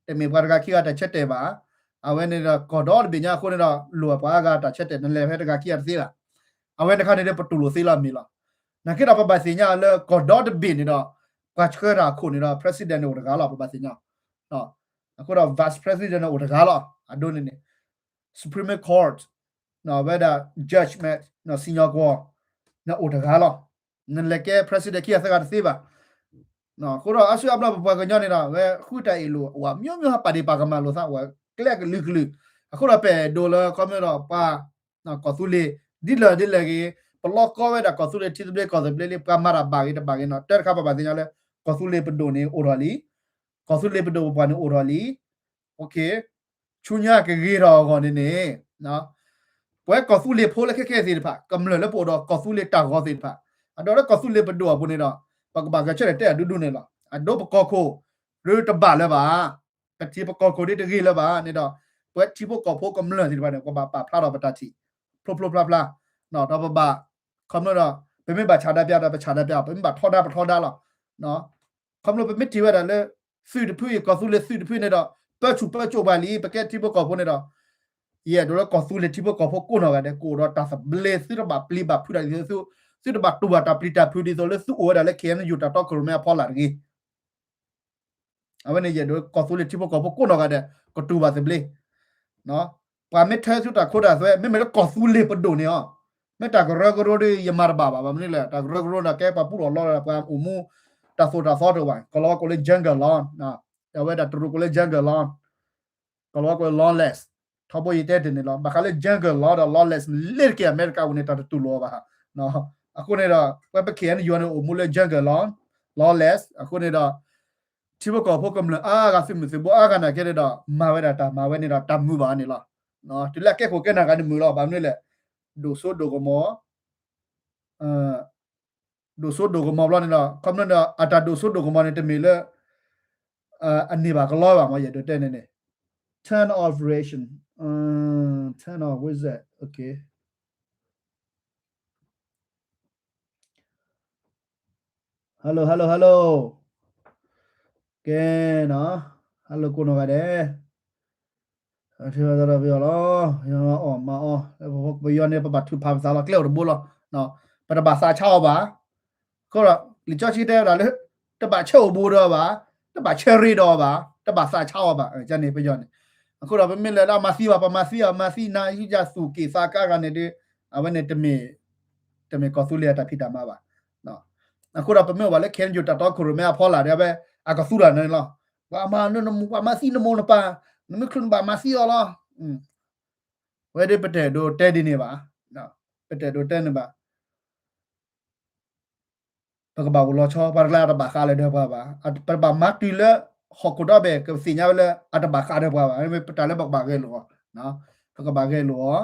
တမ့ၢ်ပှၤတဂၤခံဂၤတၢ်ဆၢတဲာ်ဘၣ်. အဝဲန့ၣ်ဒီးကီၢ်ဒီတဘ့ၣ်ညါအဃိန့ၣ်ဒီး လိၣ်ပှၤအါဂၤတၢ်ဆၢတဲာ် နလဲၤဖဲတဂၤခံဂၤတသ့ဘၣ်. အဝဲန့ၣ်ခါန့ၣ်ဒီး ပတူၢ်လိာ်သ့လီၤမ့ၢ်လီၤ. နာ်က့ဒီးပဘၣ်သ့ၣ်ညါလၢကီၢ်ဒီတဘ့ၣ်န့ၣ်ဒီး ပှၤဆှၢတၢ်အခိၣ်န့ၣ်ဒီး president န့ၣ်အိၣ်တဂၤလီၤ ပဘၣ်သ့ၣ်ညါ. အဃိဒီး vice president န့ၣ်အိၣ်တဂၤလီၤ. အဒိန့ၣ်န့ၣ် Supreme Court ဝဲဒၣ် judge မ့ၢ် စံၣ်ညီၣ်ကွီၢ် န့ၣ်အိၣ်တဂၤလီၤ. နလဲၤကဲ president ခံဂၤသၢဂၤတသ့ဘၣ်. အဃိဒီးအါစုအါဘျီပပှၤကညီန့ၣ်ဒီး ဝဲဃုတၢ်အ့ၣ်လိာ် ဝဲမျိုးမျိုးဟးပာ်ဒ့ၣ်ပာ်ကမၣ်လိာ်သး ဝဲကျဲကလုာ်ကလုာ်. အဃိဒီးပအဲၣ်ဒိးလၢခီဖျိဒီးပှၤ ကီၢ်သူလ့ၤ ဒ်လဲၣ်ဒ်လဲၣ်ဂ့ၤ ပလီၢ်ကီဝဲဒၣ်ကီၢ်သူလ့ၤထံသဘျ့ကီၢ်သဘျ့လံ ပှၤမၤတၢ်ဘၣ်ဂ့ၤတဘၣ်ဂ့ၤန့ၣ် တၢ်တခါပဘၣ်သ့ၣ်ညါလၢ ကီၢ်သူလ့ၤပဒိၣ်န့ၣ်အိၣ်ထီၣ်လံ. ကီၢ်သူလ့ၤပဒိၣ်ပပှၢ်န့ၣ်အိၣ်ထီၣ်လံ. ဆူညါကဂ့ၤထီၣ်အဂီၢ်န့ၣ်န့ၣ် ပဝဲကီၢ်သူလ့ၤဖိလၢခဲခဲသ့ၣ်တဖၣ် ကမျၢၢ်လၢပအိၣ်ဒီးကီၢ်သူလ့ၤတၢ်ဂီၤသ့ၣ်တဖၣ် အဒိလၢကီၢ်သူလ့ၤပဒိၣ်အပူၤန့ၣ်ဒီး ပကဘၣ်ဂဲၤဆၢထၢၣ်တဲအဒူဒူန့ၣ်လီၤ. အဒိပကီၢ်ခိၣ် ဒ်တဘၣ်လၢၤဘၣ် ပထံပကီၢ်ခိၣ်ဒ်တဂ့ၤလၢၤဘၣ်န့ၣ်ဒီး ပဝဲထံဖိကီၢ်ဖိကမျၢၢ်သ့ၣ်တဖၣ်န့ၣ် ပဘၣ်ပာ်ဖျါထီၣ်ပတၢ်ထံၣ် ဖျိဖျိဖျါဖျါ ဒီးပဘၣ် ခီဖျိဒီး ပမ့ၢ်ဘၣ်ဆန္ဒပြဒီး ပဆန္ဒပြ, ပမ့ၢ်ဘၣ်ထီဒါ ပထီဒါလီၤ. ခီဖျိပမ့ၢ်ထံၣ်ဝဲဒၣ်လၢ သုးတဖုအံၤ ကီၢ်သူလ့ၤသုးတဖုန့ၣ်ဒီး ပၢဆူၣ်ပၢစိးပှၤလံ ပကဲထံဖိကီၢ်ဖိန့ၣ်ဒီး ယအဲၣ်ဒိးလၢကီၢ်သူလ့ၤထံဖိကီၢ်ဖိကိးနီၢ်ဂၤဒဲး ကအိၣ်ဒီးတၢ်သဘျ့ သုတဘၣ်ပျံၤဘၣ်ဖုးတၢ်ဒ်သိး သုတဘၣ်တူၢ်ဘၣ်တၢ်ပျံၤတၢ်ဖုးဒ်သိးလၢသုအိၣ်ဝဲဒၣ်လၢ ခ့ၣ်အဲၣ်ယူၣ် တၢ်တီခိၣ်ရိၣ်မဲအဖီလာ်တဂ့ၤ. အဝဲန့ၣ်ယအဲၣ်ဒိးကီၢ်သူလ့ၤထံဖိကီၢ်ဖိကိးနီၢ်ဂၤဒဲး ကတူၢ်ဘၣ်သဘျ့ ပှၤမ့ၢ်ထၢသုတၢ်ခိတၢ်သွဲ မ့မ့ၢ်လၢကီၢ်သူလ့ၤပဒိၣ်န့ၣ်အီၤ မ့ၢ်တၢ်ကရၢကရိဒီး ယမၤတဘၣ်ဘၣ်. ဘၣ်မနုၤလဲၣ် တၢ်ကရၢကရိဒီး ကဲပှၤပူလီၢ်လီဒီး ပှၤအိၣ်မူ တၢ်သိၣ်တၢ်သီတအိၣ်ဘၣ်. ကီၢ်လီၤဝါကိးလၢ jungle law အဝဲဒၣ်တရူးကိးလၢ jungle law ကီၢ်လီၤဝါကိးလၢ lawless ထီဘိယတဲတ့ၢ်န့ၣ်လီၤ. ဘၣ်ဃးလၢ jungle law ဒီး lawless လ့တက့ၢ် အမဲရကၤပူၤန့ၣ် တၢ်တတူၢ်လိာ်အီၤဘၣ်. အဃိန့ၣ်ဒီး ပဝဲပ ခ့ၣ်အဲၣ်ယူၣ် န့ၣ် အိၣ်မူလၢ jungle law, lawless အဃိန့ၣ်ဒီး ထံဖိကီၢ်ဖိကမျၢၢ်အါဂၤ သုးမုၢ်သုးဘိအါဂၤနာ်က့န့ၣ်ဒီး မၤဝဲဒၣ်တၢ်မၤဝဲန့ၣ်ဒီး တၢ်မုာ်ဘၣ်န့ၣ်လီၤ. တုၤလၢအကဲခိၣ်ကဲနၢ်ဂၤန့ၣ်မုာ်လီၤ. ဘၣ်မနုၤလဲၣ် ဒိၣ်စိဒိၣ်ကမီၤ ဒိၣ်စိဒိၣ်ကမီၤဘျီန့ၣ်ဒီး ခီဖျိဒီး အတၢ်ဒိၣ်စိဒိၣ်ကမီၤန့ၣ် တမ့ၢ်လၢ အန့ၢ်ဘၣ်ကလီဘၣ်မး ယအဲၣ်ဒိးတဲန့ၣ်န့ၣ် turn off ration, turn off, what is that? Okay. Hello, hello, hello. ကဲနီၤ hello ကိးနီၢ်ဂၤဒဲး ထံၣ်ဘၣ်သးဒီးပယီၤလီၤ. ယအီၣ်မၤအီၣ် ပယီၤန့ၣ် ပဘၣ်ထုးဖးပသးလီၤ ကျဲအိၣ်တဘိလီၤ. ပတဘၣ်သးဆါအီၤဘၣ်. အဃိဒီး လံာ်စီဆှံတဲဝဲဒၣ်လၢ တဘၣ်ဆၢအိၣ်ဘူးဒီးအီၤဘၣ်, တဘၣ်ဆၢရ့ဒီးအီၤဘၣ်, တဘၣ်သးဆါအီၤဘၣ်. ကန့ၣ်ပယီၤန့ၣ် အဃိဒီး ပမ့ၢ်လဲၤလၢအမၤသံဘၣ် ပမၤသံအီၤ မၤသံနၤ ဟံးယၤသူၣ်က့ၣ်သးကါဂၤန့ၣ်ဒီး အဝဲန့ၣ်တမ့ၢ် တမ့ၢ်ကီၢ်သူလ့ၤအတၢ်ဖံးတၢ်မၤဘၣ်. အဃိဒီးပမ့ၢ်အိၣ်ဘၣ်လၢ ခ့ၣ်အဲၣ်ယူၣ် တၢ်တီခိၣ်ရိၣ်မဲအဖီလာ်ဒီး အဝဲအကသူတၢ်န့ၣ်လီၤ. ပှၤမၤနမူ ပှၤမၤသံနမိၢ်နပၢ် နမ့ၢ်ချုးနဘၣ်မၤသံအီၤလီၤ. ဝဲဒၣ်ပတအဲၣ်ဒိးတဲဒ်န့ၣ်ဘၣ်. ပတအဲၣ်ဒိးတဲန့ၣ်ဘၣ်. ပကဘၣ်အိၣ်လီၤဆီ ပှၤတကျါတဘၣ်ဃးလၢၤဒီးပှၤဘၣ်. ပဘၣ်မၤတုၤလၢ ဟီၣ်ခိၣ်ဒီဘ့ၣ် ကသ့ၣ်ညါဝဲလၢအတဘၣ်ဃးဒီးပှၤဘၣ်, မ့ၢ်ပတၢ်လၢပကဘၣ်ဂဲၤလိာ်အီၤ, ပကဘၣ်ဂဲၤလိာ်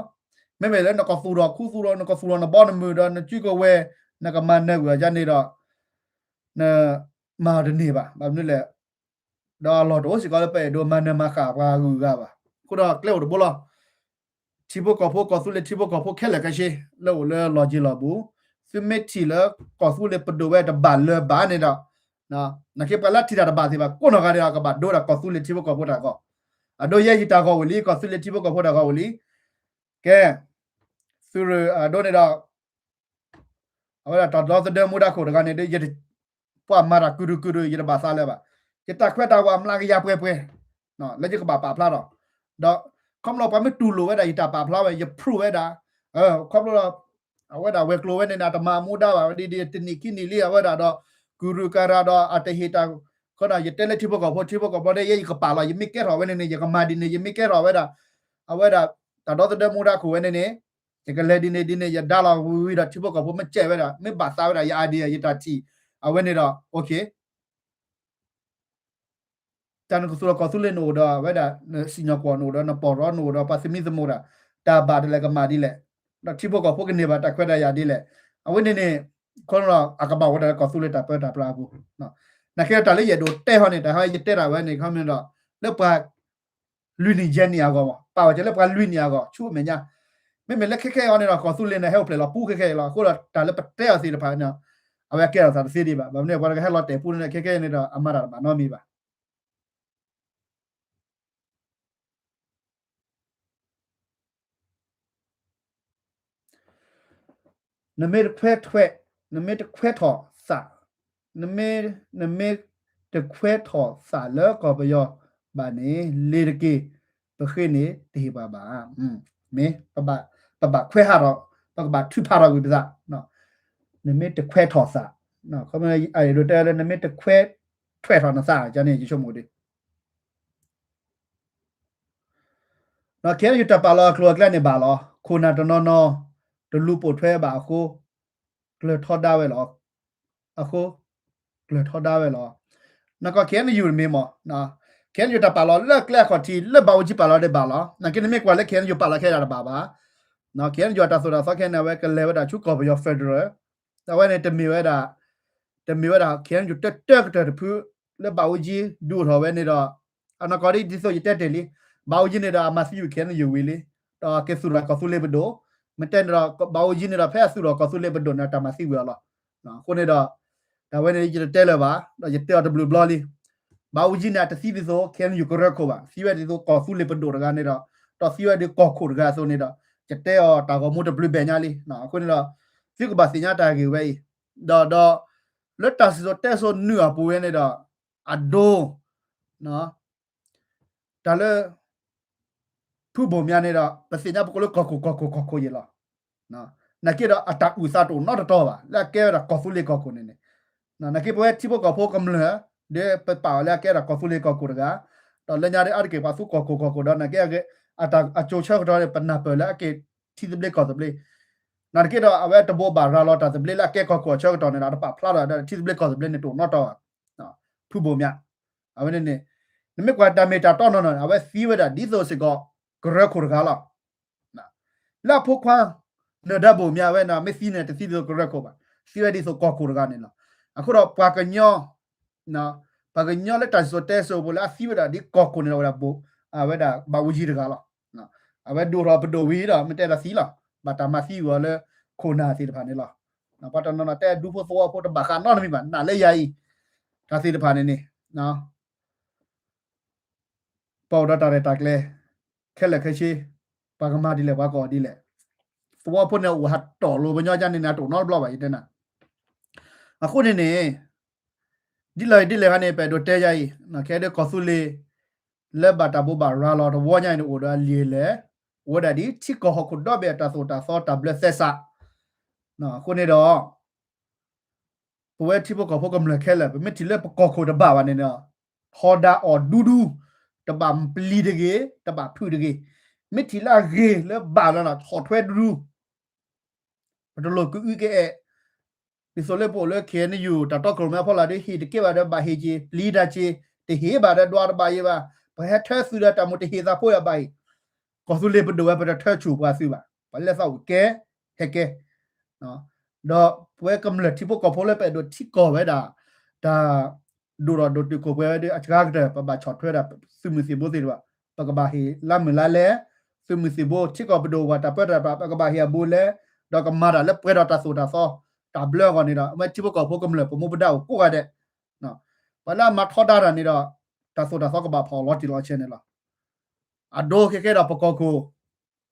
အီၤ, မ့မ့ၢ်လၢနကသူၣ်ထီၣ်ခူသူၣ်ထီၣ် နကသူၣ်ထီၣ်နဘီနမုၢ်ဒီး နစုကဝဲၤ နကမၤနၢၤကွံာ်အီၤဒ်န့ၣ်ဒီး နမၤအီၤတန့ၢ်ဘၣ်. ဘၣ်မနုၤလဲၣ်, ဒီးအလီၢ်တအိၣ်စ့ၢ်ကီးလၢပအဲၣ်ဒိးမၤနၢၤမၤဃၣ်ပှၤဂုၤဂၤဘၣ်. အဃိဒီးကျဲအိၣ်တဘိလီၤ. ထံဖိကီၢ်ဖိ ကီၢ်သူလ့ၤထံဖိကီၢ်ဖိခဲလၢာ်ခဲဆ့ လၢအိၣ်လၢလီၢ်က့ၤလီၢ်ဘူး, သုမ့ၢ်ထံၣ်လၢကီၢ်သူလ့ၤပဒိၣ်ဝဲတဘၣ်လၢၤဘၣ်န့ၣ်ဒီး, နာ်က့ပှၤလၢထံၣ်တၢ်တဘၣ်သ့ၣ်တဖၣ် ကိးနီၢ်ဂၤဒဲး ကဘၣ်ဒိဒီးကီၢ်သူလ့ၤထံဖိကီၢ်ဖိတၢ်ဂီၤ, အဒိယဲယတၢ်ဂီၤဝံၤလံ ကီၢ်သူလ့ၤထံဖိကီၢ်ဖိတၢ်ဂီၤဝံၤလံ. ကဲ, သုးရ့ၣ်အဒိန့ၣ်ဒီး အဝဲဒၣ်တၢ်ဒီသဒၢမူဒါခိၣ်တဂၤန့ၣ်ဒီး ယတ, ပှၤမၤတၢ်ကုၤဒုကုၤဒု ယတဘၣ်သးလၢၤဘၣ်. ယတၢ်ခွဲးတၢ်ဝးမျးကယၤပှဲၤပှဲၤ လၢယကဘၣ်ပာ်ဖျါထီၣ်, ဒီးခီဖျိပှၤမ့ၢ်တူၢ်လိာ်ဝဲဒၣ်ယတၢ်ပာ်ဖျါဝဲ ယ prove ဝဲဒၣ်, ခီဖျိ အဝဲဒၣ်ဝဲၤကျိၤဝဲန့ၣ် အတမၤမူဒါဘၣ်ဝဲဒ်ဒ် တနံၣ်ခံနံၣ်လံ အဝဲဒၣ်ဒီး ကုၤရူၢ်ကၤရၤဒီးအတဟ့ၣ်တၢ်, ခီ ယတဲလၢထံဖိကီၢ်ဖိ ထံဖိကီၢ်ဖိဒီး ယဲယကပာ်လီၤ ယမ့ၢ်ကဲထီၣ်ဝဲန့ၣ်န့ၣ် ယကမၤဒ်န့ၣ် ယမ့ၢ်ကဲထီၣ်ဝဲဒၣ်, အဝဲဒၣ် တၢ်ဒီသဒၢမူဒါခိၣ်ဝဲန့ၣ်န့ၣ် ယကလဲၤဒ်န့ၣ်ဒ်န့ၣ် ယဒါလီၤဝံၤဝံၤဒီး ထံဖိကီၢ်ဖိမ့ၢ်စဲးဝဲဒၣ် မ့ၢ်ဘၣ်သးဝဲဒၣ် ယ idea ယတၢ်ထံၣ် အဝဲန့ၣ်ဒီး တၢ်နကသူၣ်ထီၣ်ကီၢ်သူလ့ၤ နအိၣ်ဒီးဝဲဒၣ် နစံၣ်ညီၣ်ကွီၢ် နအိၣ်ဒီးနပီၢ်ရီ နအိၣ်ဒီးပှၤသမံသမိးတၢ်, တၢ်ဘၣ်ဒ်လဲၣ်ကမၤဒ်လဲၣ်, ဒီးထံဖိကီၢ်ဖိကန့ၢ်ဘၣ်တၢ်ခွဲးတၢ်ယာ်ဒ်လဲၣ်, အဝဲန့ၣ်န့ၣ် ခီလီၤ အကဘၣ်အိၣ်ဝဲဒၣ်လၢကီၢ်သူလ့ၤတၢ်ပၢတၢ်ပြးအပူၤ, နာ်က့ဒီးတၢ်လၢယအဲၣ်ဒိးတဲဟီန့ၣ် တၢ်ဟီယတဲဒၣ်ဝဲန့ၣ် ခီမ့ၢ်ဒီး လၢပှၤ လွံၢ်နံၣ်ယဲၢ်နံၣ်အဂီၢ်မး ပာ်ဝဲကဲလၢပှၤလွံၢ်နံၣ်အဂီၢ် ဆူအမဲာ်ညါ, မ့မ့ၢ်လၢခဲခဲအံၤန့ၣ်ဒီး ကီၢ်သူလ့ၤန့ၣ် ဟဲအိၣ်ဖျဲၣ်လီၤပူၤခဲခဲအံၤလီၤ. အဃိဒီးတၢ်လၢပတဲအီၤသ့ၣ်တဖၣ်န့ၣ် အဝဲကဲထီၣ်သးတသ့ဒံးဘၣ်. ဘၣ်မနုၤပှၤတဂၤဟဲလီၤတဲာ်ပူၤန့ၣ် ခဲခဲအံၤန့ၣ်ဒီး အမၤတၢ်တဘၣ်နီတမံၤဘၣ်. နမ့ၢ်တခွဲးထွဲး, နမ့ၢ်တခွဲးထီၣ်သး, နမ့ၢ်, နမ့ၢ်တခွဲးထီၣ်သးလၢကီၢ်ပယီၤဘၣ်န့ၣ် လ့ၤတက့ၢ်, ပဃ့န့ၣ်တဟ့ၣ်ပှၤဘၣ်. မ့ၢ်ပဘၣ်ခွဲးဟးထီၣ်, ပကဘၣ်ထုးဖးထီၣ်ကွံာ်ပသး, နမ့ၢ်တခွဲးထီၣ်သး, ခီမ့ၢ်အဒိတဲလၢ နမ့ၢ်တခွဲးထွဲးထီၣ်နသးန့ၣ် ယဆိကမိၣ်ဒ် ခဲအံၤ ယတၢ်ပာ်လီၤအကျိၤအကျဲန့ၣ်ဘၣ်လီၤ. ခိၣ်နၢ်တနီၤနီၤ တလူၤပိာ်ထွဲဘၣ်အဃိ ကျၢၤထီဒါဝဲလီၤ. အဃိ ကျၢၤထီဒါဝဲလီၤ. နကီၢ် ခဲအံၤ မ့ၢ်မး, ခဲအံၤ တၢ်ပာ်လီၤလၢကျဲအခီၣ်ထံး လၢဘၣ်အူကၠံပာ်လီၤဒံးဘၣ်လီၤ. နာ်က့ နမ့ၢ်ကွၢ်လၢ ခဲအံၤ ပာ်လီၤခဲအံၤတဘၣ်ဘၣ်. ခဲအံၤ အတၢ်သိၣ်တၢ်သီခဲအံၤန့ၣ် အဝဲကလဲၤဝဲဒၣ်ဆူကီၢ်ပယီၤ federal အဝဲန့ၣ် တမ့ၢ်ဝဲဒၣ် တမ့ၢ်ဝဲဒၣ် ခဲအံၤ တၢတၢကတၢၢ်တဖု လၢဘၣ်အူကၠံဒုးအိၣ်ထီၣ်ဝဲန့ၣ်ဒီး အနီၢ်ကီၢ်ဒ်ဒ်သိးယတဲတ့ၢ်လံ, ဘၣ်အူကၠံန့ၣ်ဒီး အမၤသံဝံၤ ခဲအံၤ ဝံၤလံ, ဒီးက့ၤသူၣ်ထီၣ်ကီၢ်သူလ့ၤပဒိၣ်, မ့ၢ်တဲန့ၣ်ဒီး ဘၣ်အူကၠံန့ၣ်ဒီး ဖဲအသူၣ်ထီၣ်ကီၢ်သူလ့ၤပဒိၣ်န့ၣ် တၢ်မၤသံဝံၤအီၤလီၤ. အဃိန့ၣ်ဒီး တၢ်ဝဲန့ၣ် ယတတဲလၢၤဘၣ်, ဒီးယတဲအီၤတဘျုးဘျီလံ. ဘၣ်အူကၠံန့ၣ် အတသံဒ်သိး ခဲအံၤ ကရၢခိၣ်ဘၣ်, သံဝဲဒ်သိးကီၢ်သူလ့ၤပဒိၣ်တဂၤန့ၣ်ဒီး ဒီးသံဝဲဒ်ကီၢ်ခိၣ်တဂၤအသိးန့ၣ်ဒီး ယတဲအီၤတၢ်ဂီၤမူတဘျုးဘဲၣ်ညါလံ. အဃိန့ၣ်ဒီး သုကဘၣ်သ့ၣ်ညါတၢ်ဂ့ၢ်ဝဲအံၤ, ဒီး ဒီး လၢတၢ်စံၣ်စိၤတဲစိၤနုာ်အပူၤဝဲန့ၣ်ဒီး အဒိ တၢ်လၢ ဖုဘိၣ်မၠးန့ၣ်ဒီး ပသ့ၣ်ညါပကိးလၢကီၢ်ခိၣ် ကီၢ်ခိၣ် ကီၢ်ခိၣ်ယဲၢ်လီၤ. နာ်က့ဒီး အတၢ်အုၣ်သးတအိၣ်နီတတီၤဘၣ် လၢအကဲဝဲဒၣ်ကီၢ်သူလ့ၤကီၢ်ခိၣ်န့ၣ်န့ၣ်, နာ်က့ ပဝဲထံဖိကီၢ်ဖိကမျၢၢ် ဒီးပပာ်အီၤလၢအကဲဒၣ်ကီၢ်သူလ့ၤကီၢ်ခိၣ်တဂၤ, ဒီးလၢညါဒီး အါတက့ၢ်ပှၤသူကီၢ်ခိၣ် ကီၢ်ခိၣ်ဒီး နာ်က့ အတၢ်အကၠိၤဆၢကတီၢ်န့ၣ် ပနၢ်ပၢၢ်လၢအကဲထံသဘျ့ကီၢ်သဘျ့, နာ်က့ဒီး အဝဲတဘိးဘၣ်ရၤလီၤတၢ်သဘျ့လၢအကဲကီၢ်ခိၣ်အဆၢကတီၢ်န့ၣ်ဒီး တပာ်ဖျါထီၣ်ဒီးထံသဘျ့ကီၢ်သဘျ့န့ၣ် တအိၣ်နီတတီၤဘၣ်. ဖုဘိၣ်မၠး အဝဲန့ၣ်န့ၣ် နမ့ၢ်ကွၢ်တၢ်မ့ၢ်တၢ်တီနီၢ်နီၢ်န့ၣ် အဝဲသံဝဲဒၣ်ဒ်သိးစ့ၢ်ကီး ကရၢခိၣ်တဂၤလီၤ. လၢအဖိခွါ နၢၤဒါဘိၣ်မၠးဝဲန့ၣ် မ့ၢ်သံန့ၣ် တသံဒ်သိးကရၢခိၣ်ဘၣ်, သံဝဲဒ်သိးကီၢ်ခိၣ်တဂၤန့ၣ်လီၤ. အဃိဒီးပှၤကညီ ပှၤကညီလၢတၢ်စံၣ်စိၤတဲစိၤဖိလၢအသံဝဲဒၣ်ဒ်ကီၢ်ခိၣ်န့ၣ်ဒီး ဝဲဒၣ်ဘိၣ်, အဝဲဒၣ်ဘၣ်အူကၠံတဂၤလီၤ. အဝဲဒိၣ်ထီၣ်ပဒိၣ်ဝံၤဒီး မ့ၢ်တဲဒၣ်သံလီၤ, ဘၣ်တၢ်မၤသံဝံၤအီၤလၢ ခိၣ်နၢ်သ့ၣ်တဖၣ်န့ၣ်လီၤ. ပှၤတနီၤနီၤတဲဒူဖိသဝီဖိတဘၣ်ဃးနီတမံၤဘၣ်, နာ်လၢယၤအံၤ တၢ်သ့ၣ်တဖၣ်န့ၣ်န့ၣ် ပအိၣ်ဒီးတၢ်ရဲၣ်တၢ်ကျဲၤ ခဲလၢာ်ခဲဆ့, ပှၤကမၤဒ်လဲၣ် ပှၤကအီၣ်ဒ်လဲၣ်, သဝီဖိန့ၣ်အိၣ်ဟးတီၢ်လိာ်ပညီဒ်န့ၣ်န့ၣ် အတအိၣ်နီတဘျီဘၣ် ယတဲနၤ. အဃိန့ၣ်န့ၣ် ဒ်လဲၣ်ဒ်လဲၣ်ဂ့ၤန့ၣ် ပအဲၣ်ဒိးတဲယၤအံၤ ခဲအံၤဒီးကီၢ်သူလ့ၤ လၢဘၣ်တၢ်ဘိးဘၣ်ရၤလီၤတဝီညါအံၤန့ၣ် အိၣ်ဒီးအလံာ်အလဲၢ်, အိၣ်ဝဲဒၣ်ဒ်ထံကီၢ်ဟီၣ်ခိၣ်ဒီဘ့ၣ်အတၢ်သိၣ်တၢ်သီတၢ်ဘျၢသဲစး. အဃိန့ၣ်ဒီး ပဝဲထံဖိကီၢ်ဖိကမျၢၢ်ခဲလၢာ် ပမ့ၢ်ထံၣ်လၢပကီၢ်ခိၣ်တဘၣ်ဘၣ်န့ၣ်ဒီး ထီဒါအီၤဒူဒူ, တဘၣ်ပျံၤတဂ့ၤ, တဘၣ်ဖုးတဂ့ၤ. မ့ၢ်ထံၣ်လၢအဂ့ၤလၢဘၣ်လီၤ ဆီၣ်ထွဲဒူဒူ, ပတလိၣ်ကအုကအဲၣ်, ဒ်သိးလၢပအိၣ်လၢ ခ့ၣ်အဲၣ်ယူၣ် တၢ်တီခိၣ်ရိၣ်မဲအဖီလာ်ဒီး ဟ့ၣ်တကဲဘၣ်ဒီးဘၣ်ဟ့ၣ်က့ၤ, ပျံၤတၢ်က့ၤ, တဟ့ၣ်ဘၣ်ဒီးဒွးတဘၣ်အံၤဘၣ်, ပဟဲထၢသုဒီးတၢ်မိၣ်တဟ့ၣ်သးဖိယၤဘၣ်အံၤ, ကီၢ်သူလ့ၤပဒိၣ်ဝဲ ပတထၢဆူၣ်ပှၤသုဘၣ်, ပှၤလၢသးအိၣ်ကဲ ဟဲကဲ ဒီးပဝဲကမျၢၢ်ထံဖိကီၢ်ဖိလၢပအဲၣ်ဒိးထံကီၢ်ဝဲဒၣ် တၢ်ဒိၣ်ထီၣ်ဒိၣ်တုာ်ခိၣ်ပှဲၤဝဲဒီး အစှၤကတၢၢ် ပဘၣ်ဆီၣ်ထွဲဒၣ်သုးမုၢ်သံၣ်ဘိသ့ၣ်တဖၣ်, ပကဘၣ်ဟ့ၣ်လါမုၢ်လါလဲ, သုးမုၢ်သံၣ်ဘိ ထံကီၢ်ပဒိၣ်ဝဲတၢ်ပၢတၢ်ပြး ပကဘၣ်ဟ့ၣ်အဘူးလဲ, ဒီးကမၤတၢ်လၢပှဲၤဒီးတၢ်သိၣ်တၢ်သီ တၢ်ဘျၢအဂီၢ်န့ၣ်ဒီး အဝဲထံဖိကီၢ်ဖိကမျၢၢ်ပမူပဒါအိၣ်ကိးဂၤဒဲး, ပှၤလၢအမၤထီဒါတၢ်န့ၣ်ဒီး တၢ်သိၣ်တၢ်သီကဘၣ်ဖီၣ်အီၤလီၤတံၢ်လီၤဆဲးန့ၣ်လီၤ. အဒိခဲကဲဒီးပကီၢ်ခိၣ်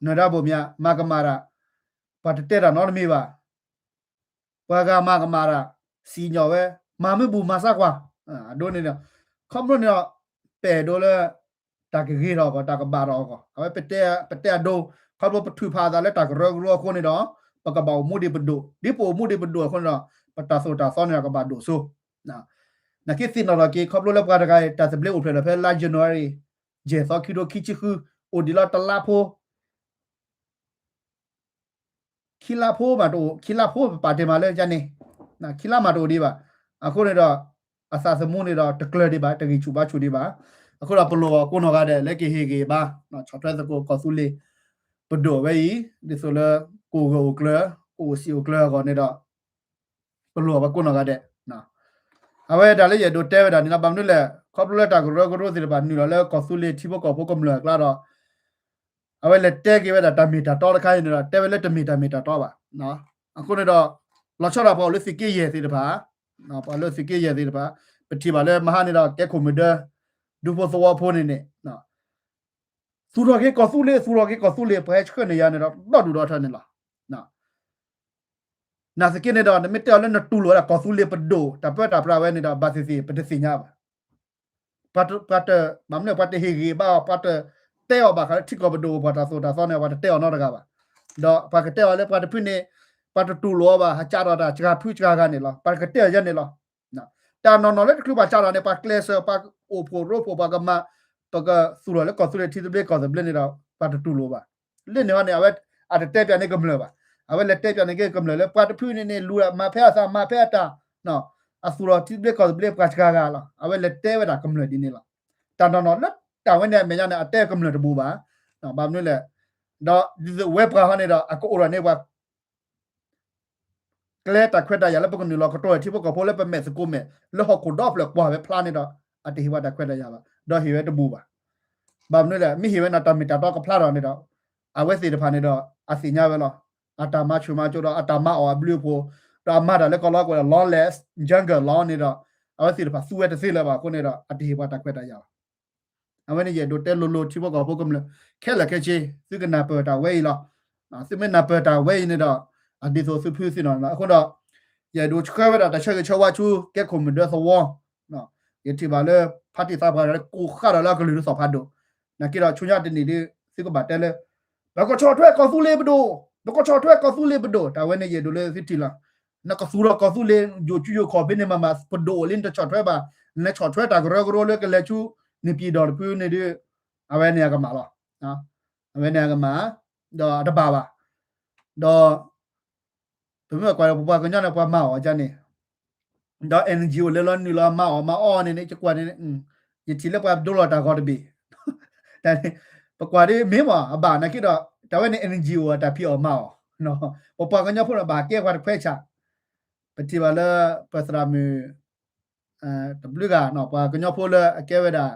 နၢၤဒါဘိၣ်မၠး မၤကမၣ်တၢ်, ပှၤတတဲတၢ်နီတမံၤဘၣ်, ပှၤဂၤမၤကမၣ်တၢ် စံၣ်ညီၣ်ဝဲ, မၤမ့ၢ်ဘူၣ်မၤစၢ်ကွၢ်, အဒိန့ၣ်ဒီး ခီဖျိန့ၣ်ဒီး ပအဲၣ်ဒိးလၢ တၢ်ကဂ့ၤထီၣ်အဂီၢ် တၢ်ကဘၣ်ထီၣ်အဂီၢ် အဝဲ ပတဲအဒိ ခီဖျိပထုးဖးအသးလၢတၢ်ကရၢကရိအဃိန့ၣ်ဒီး ပကဘၣ်အိၣ်မူဒံးပဒိၣ်, ဒ်ပအိၣ်မူဒံးပဒိၣ်အဃိန့ၣ်ဒီး ပတၢ်သိၣ်တၢ်သီန့ၣ်ဒီးကဘၣ်ဒိၣ်စိ နာ်က့သ့ၣ်နီၣ်ထီၣ်က့ၤ ခီဖျိလၢပှၤတဂၤအံၤ တၢ်သဘျ့အိၣ်ဖျဲၣ်ဒီးဖဲလါ January ယဲၢ်သီ ခံထိခံဆံဃု အိၣ်ဒံးလီၤတလါဖိ ခံလါဖိမးတအိၣ်, ခံလါဖိပပာ်တ့ၢ်မးလၢယန့ၣ်, ခံလါမးတအိၣ်ဒံးဘၣ်. အဃိန့ၣ်ဒီး အသးသမူန့ၣ်ဒီးတကျၢၤဒံးဘၣ်, တဂံၢ်ဆူၣ်ဘါဆူၣ်ဒံးဘၣ်. အဃိဒီးပလိၣ်ဘၣ်ကိးနီၢ်ဂၤဒဲး လၢကဟ့ၣ်ဂံၢ်ဘါ ဆီၣ်ထွဲသကိးကီၢ်သူလ့ၤပဒိၣ်ဝဲအံၤ ဒ်သိးလၢ ကအိၣ်ဂၢၢ်အိၣ်ကျၢၤ ကအိၣ်စံာ်အိၣ်ကျၢၤအဂီၢ်န့ၣ်ဒီး ပလိၣ်ဘၣ်ကိးနီၢ်ဂၤဒဲး. အဝဲဒၣ်လၢယအဲၣ်ဒိးတဲဝဲဒၣ်န့ၣ်လီၤ. ဘၣ်မနုၤလဲၣ်, ခီဖျိလၢတၢ်ကရၢကရိသ့ၣ်တဖၣ်နုာ်လီၤလၢကီၢ်သူလ့ၤထံဖိကီၢ်ဖိကမျၢၢ်အကျါဒီး အဝဲလဲၤတဲက့ၤဝဲဒၣ်တၢ်မ့ၢ်တၢ်တီတခါအံၤန့ၣ်ဒီး တဲဝဲလၢတမ့ၢ်တၢ်မ့ၢ်တၢ်တီဘၣ်. အဃိန့ၣ်ဒီး လီၤဆီဒၣ်ပှၤအိၣ်လၢသုးက့ယဲၢ်သ့ၣ်တဖၣ်, ပှၤလၢသုးက့ယဲၢ်သ့ၣ်တဖၣ်, ပထံၣ်ဘၣ်လၢမဟါန့ၣ်ဒီး ကဲခိၣ်မုၢ်ဒၢ ဒူဖိသဝီဖိန့ၣ်န့ၣ် သူၣ်ထီၣ်က့ၤကီၢ်သူလ့ၤ သူၣ်ထီၣ်က့ၤကီၢ်သူလ့ၤ ပှၤဟဲဆှၢန့ၢ်ယၤန့ၣ်ဒီး ဒီဒူၣ်ဒီထၢန့ၣ်လီၤ. နာ်သက့န့ၣ်ဒီး နမ့ၢ်တဲအီၤလၢနတူၢ်လိာ်ဝဲဒၣ်ကီၢ်သူလ့ၤပဒိၣ် တၢ်ပၢတၢ်ပြးဝဲန့ၣ်ဒီး ဘၣ်သ့ၣ်သ့ၣ် ပတသ့ၣ်ညါဘၣ်. ပှၤတ ပှၤတ ဘၣ်မနုၤ ပှၤတဟ့ၣ်ဂံၢ်ဘါအီၤ ပှၤတတဲအီၤဘၣ်ဃးလၢထံကီၢ်ပဒိၣ်ပှၤတၢ်သိၣ်တၢ်သီန့ၣ် ပှၤတတဲအီၤနီတဂၤဘၣ်. ဒီးပှၤကတဲအီၤလၢပှၤတဖုန့ၣ် ပှၤတတူၢ်လိာ်အီၤဘၣ် ဟးကးထီၣ်တၢ်စှၤဖုစှၤဂၤန့ၣ်လီၤ. ပှၤကတဲအီၤယဲန့ၣ်လီၤ. တၢ်နီၢ်နီၢ်လၢတချုးပှၤကးထီၣ်န့ၣ် ပှၤကျဲးစၢး ပှၤအိၣ်ဖှိၣ်ရိဖှိၣ် ပှၤကမၤ ပကသူၣ်ထီၣ်လၢကီၢ်သူလ့ၤထံသဘျ့ကီၢ်သဘျ့န့ၣ်ဒီး ပှၤတတူၢ်လိာ်ဘၣ်. လၢန့ၣ်ဟီန့ၣ် အဝဲအတတဲပၠးန့ၢ်ကမျၢၢ်ဘၣ်. အဝဲလဲၤတဲပၠးန့ၢ်က့ၤကမျၢၢ်လၢ ပှၤတဖုန့ၣ်န့ၣ် လူၤမၤဖဲအသး မၤဖဲအတၢ် အသူၣ်ထီၣ်ထံသဘျ့ကီၢ်သဘျ့ပှၤစှၤဂၤလီၤ. အဝဲလဲၤတဲဝဲဒၣ်ကမျၢၢ်ဒ်န့ၣ်လီၤ. တၢ်နီၢ်နီၢ်လၢတၢ်ဝဲန့ၣ်အမဲာ်ညါန့ၣ် အတဲကမျၢၢ်တဘူးဘၣ်. ဘၣ်မနုၤလဲၣ်, ဒီးဒ်သိးဝဲပှၤဟီန့ၣ်ဒီး အကအိၣ်ဒီးန့ၢ်ပှၤ ကျဲတၢ်ခွဲးတၢ်ယာ်လၢပကနုာ်လီၤကတီၢ်ထံဖိကီၢ်ဖိလၢပမဲာ်သကိးမဲာ် လၢဟီၣ်ခိၣ်ဒီဖျၢၣ်ကွၢ်ဝဲဖျါန့ၣ်ဒီး အတဟ့ၣ်ဝဲတၢ်ခွဲးတၢ်ယာ်ဘၣ်, ဒီးဟ့ၣ်ဝဲတဘူးဘၣ်. ဘၣ်မနုၤလဲၣ်, မ့ၢ်ဟ့ၣ်ဝဲန့ၣ် တၢ်မ့ၢ်တၢ်တီကဖျါထီၣ်န့ၣ်ဒီး အဝဲသ့ၣ်တဖၣ်န့ၣ်ဒီး အသ့ၣ်ညါဝဲလီၤ. အတၢ်မၤဆူၣ်မၤစိးဒီး အတၢ်မၤအီၣ်အဘျုးအဖှိၣ်, ဒီးအမၤတၢ်လၢကီၢ်လီၤကွဲးဒီး lawless jungle law န့ၣ်ဒီး အဝဲသ့ၣ်တဖၣ်သူဝဲတသ့လၢၤဘၣ်အဃိန့ၣ်ဒီး အတဟ့ၣ်ပှၤတၢ်ခွဲးတၢ်ယာ်ဘၣ်. အဝဲန့ၣ်ယအဲၣ်ဒိးတဲလိၤလိၤထံဖိကီၢ်ဖိကမျၢၢ် ခဲလၢာ်ခဲဆ့ သုကနၢ်ပၢၢ်တၢ်ဝဲအံၤလီၤ. သုမ့ၢ်နၢ်ပၢၢ်တၢ်ဝဲအံၤန့ၣ်ဒီး အဒ်သိးသုဖုသ့ၣ်နီၣ်လီၤ. အဃိဒီး ယအဲၣ်ဒိးဆှၢဝဲဒၣ်တၢ်ဆၢဂ့ၤဆၢဝါဆူ ကဲခိၣ်မုၢ်ဒၢသဝီ, ယထံၣ်ဘၣ်လၢ ဖါတံၢ်သးပှၢ်လၢကိးဃၣ်ဒီးလၢအကလုၢ်လၢသီၣ်ဖးဒိၣ်, နာ်က့ဒီးဆူညါတနံၣ်ဒ် သုကဘၣ်တဲလၢ ပကဆီၣ်ထွဲကီၢ်သူလ့ၤပဒိၣ်, ပကဆီၣ်ထွဲကီၢ်သူလ့ၤပဒိၣ်, တၢ်ဝဲန့ၣ်ယအဲၣ်ဒိးလၢသုထံၣ်လီၤ. နကသူၣ်ထီၣ်ကီၢ်သူလ့ၤ ယိာ်စုယိာ်ခီၣ်ဖဲန့ၣ်မးမး ပဒိၣ်အိၣ်လံနတဆီၣ်ထွဲဘၣ်, နဆီၣ်ထွဲတၢ်ကရၢကရိလၢကလဲၤဆူ နံၣ်ပံၤဒီးတဖုန့ၣ်ဒီး အဝဲန့ၣ်အကမၣ်လီၤ. အဝဲန့ၣ်အကမၣ်, ဒီးအတဘၣ်ဘၣ်. ဒီး ပမ့ၢ်ကွၢ်ဒီးပပှၤကညီန့ၣ် ပှၤမၤအီၣ်ဒ်န့ၣ်, ဒီး NGO လဲၤလီၤနုာ်လီၤမၤအီၣ်မၤအီန့ၣ်န့ၣ် ယကွၢ်န့ၣ် ယထံၣ်လၢပှၤဒိလီၤတၢ်ဂီၤတဘ့ၣ်, တၢ်န့ၣ် ပကွၢ်ဒ်မ့ၢ်မး အဘၣ်နာ်က့ဒီး တၢ်ဝဲန့ၣ် NGO အတၢ်ဖံးအီၣ်မၤအီၣ်, ပပှၤကညီဖိန့ၣ် ဘၣ်ကဲပှၤတခွဲးဆၣ်, ပထံၣ်ဘၣ်လၢ ပသရၣ်မုၣ် တဘျုးဂၤ ပှၤကညီဖိလၢအကဲဝဲဒၣ်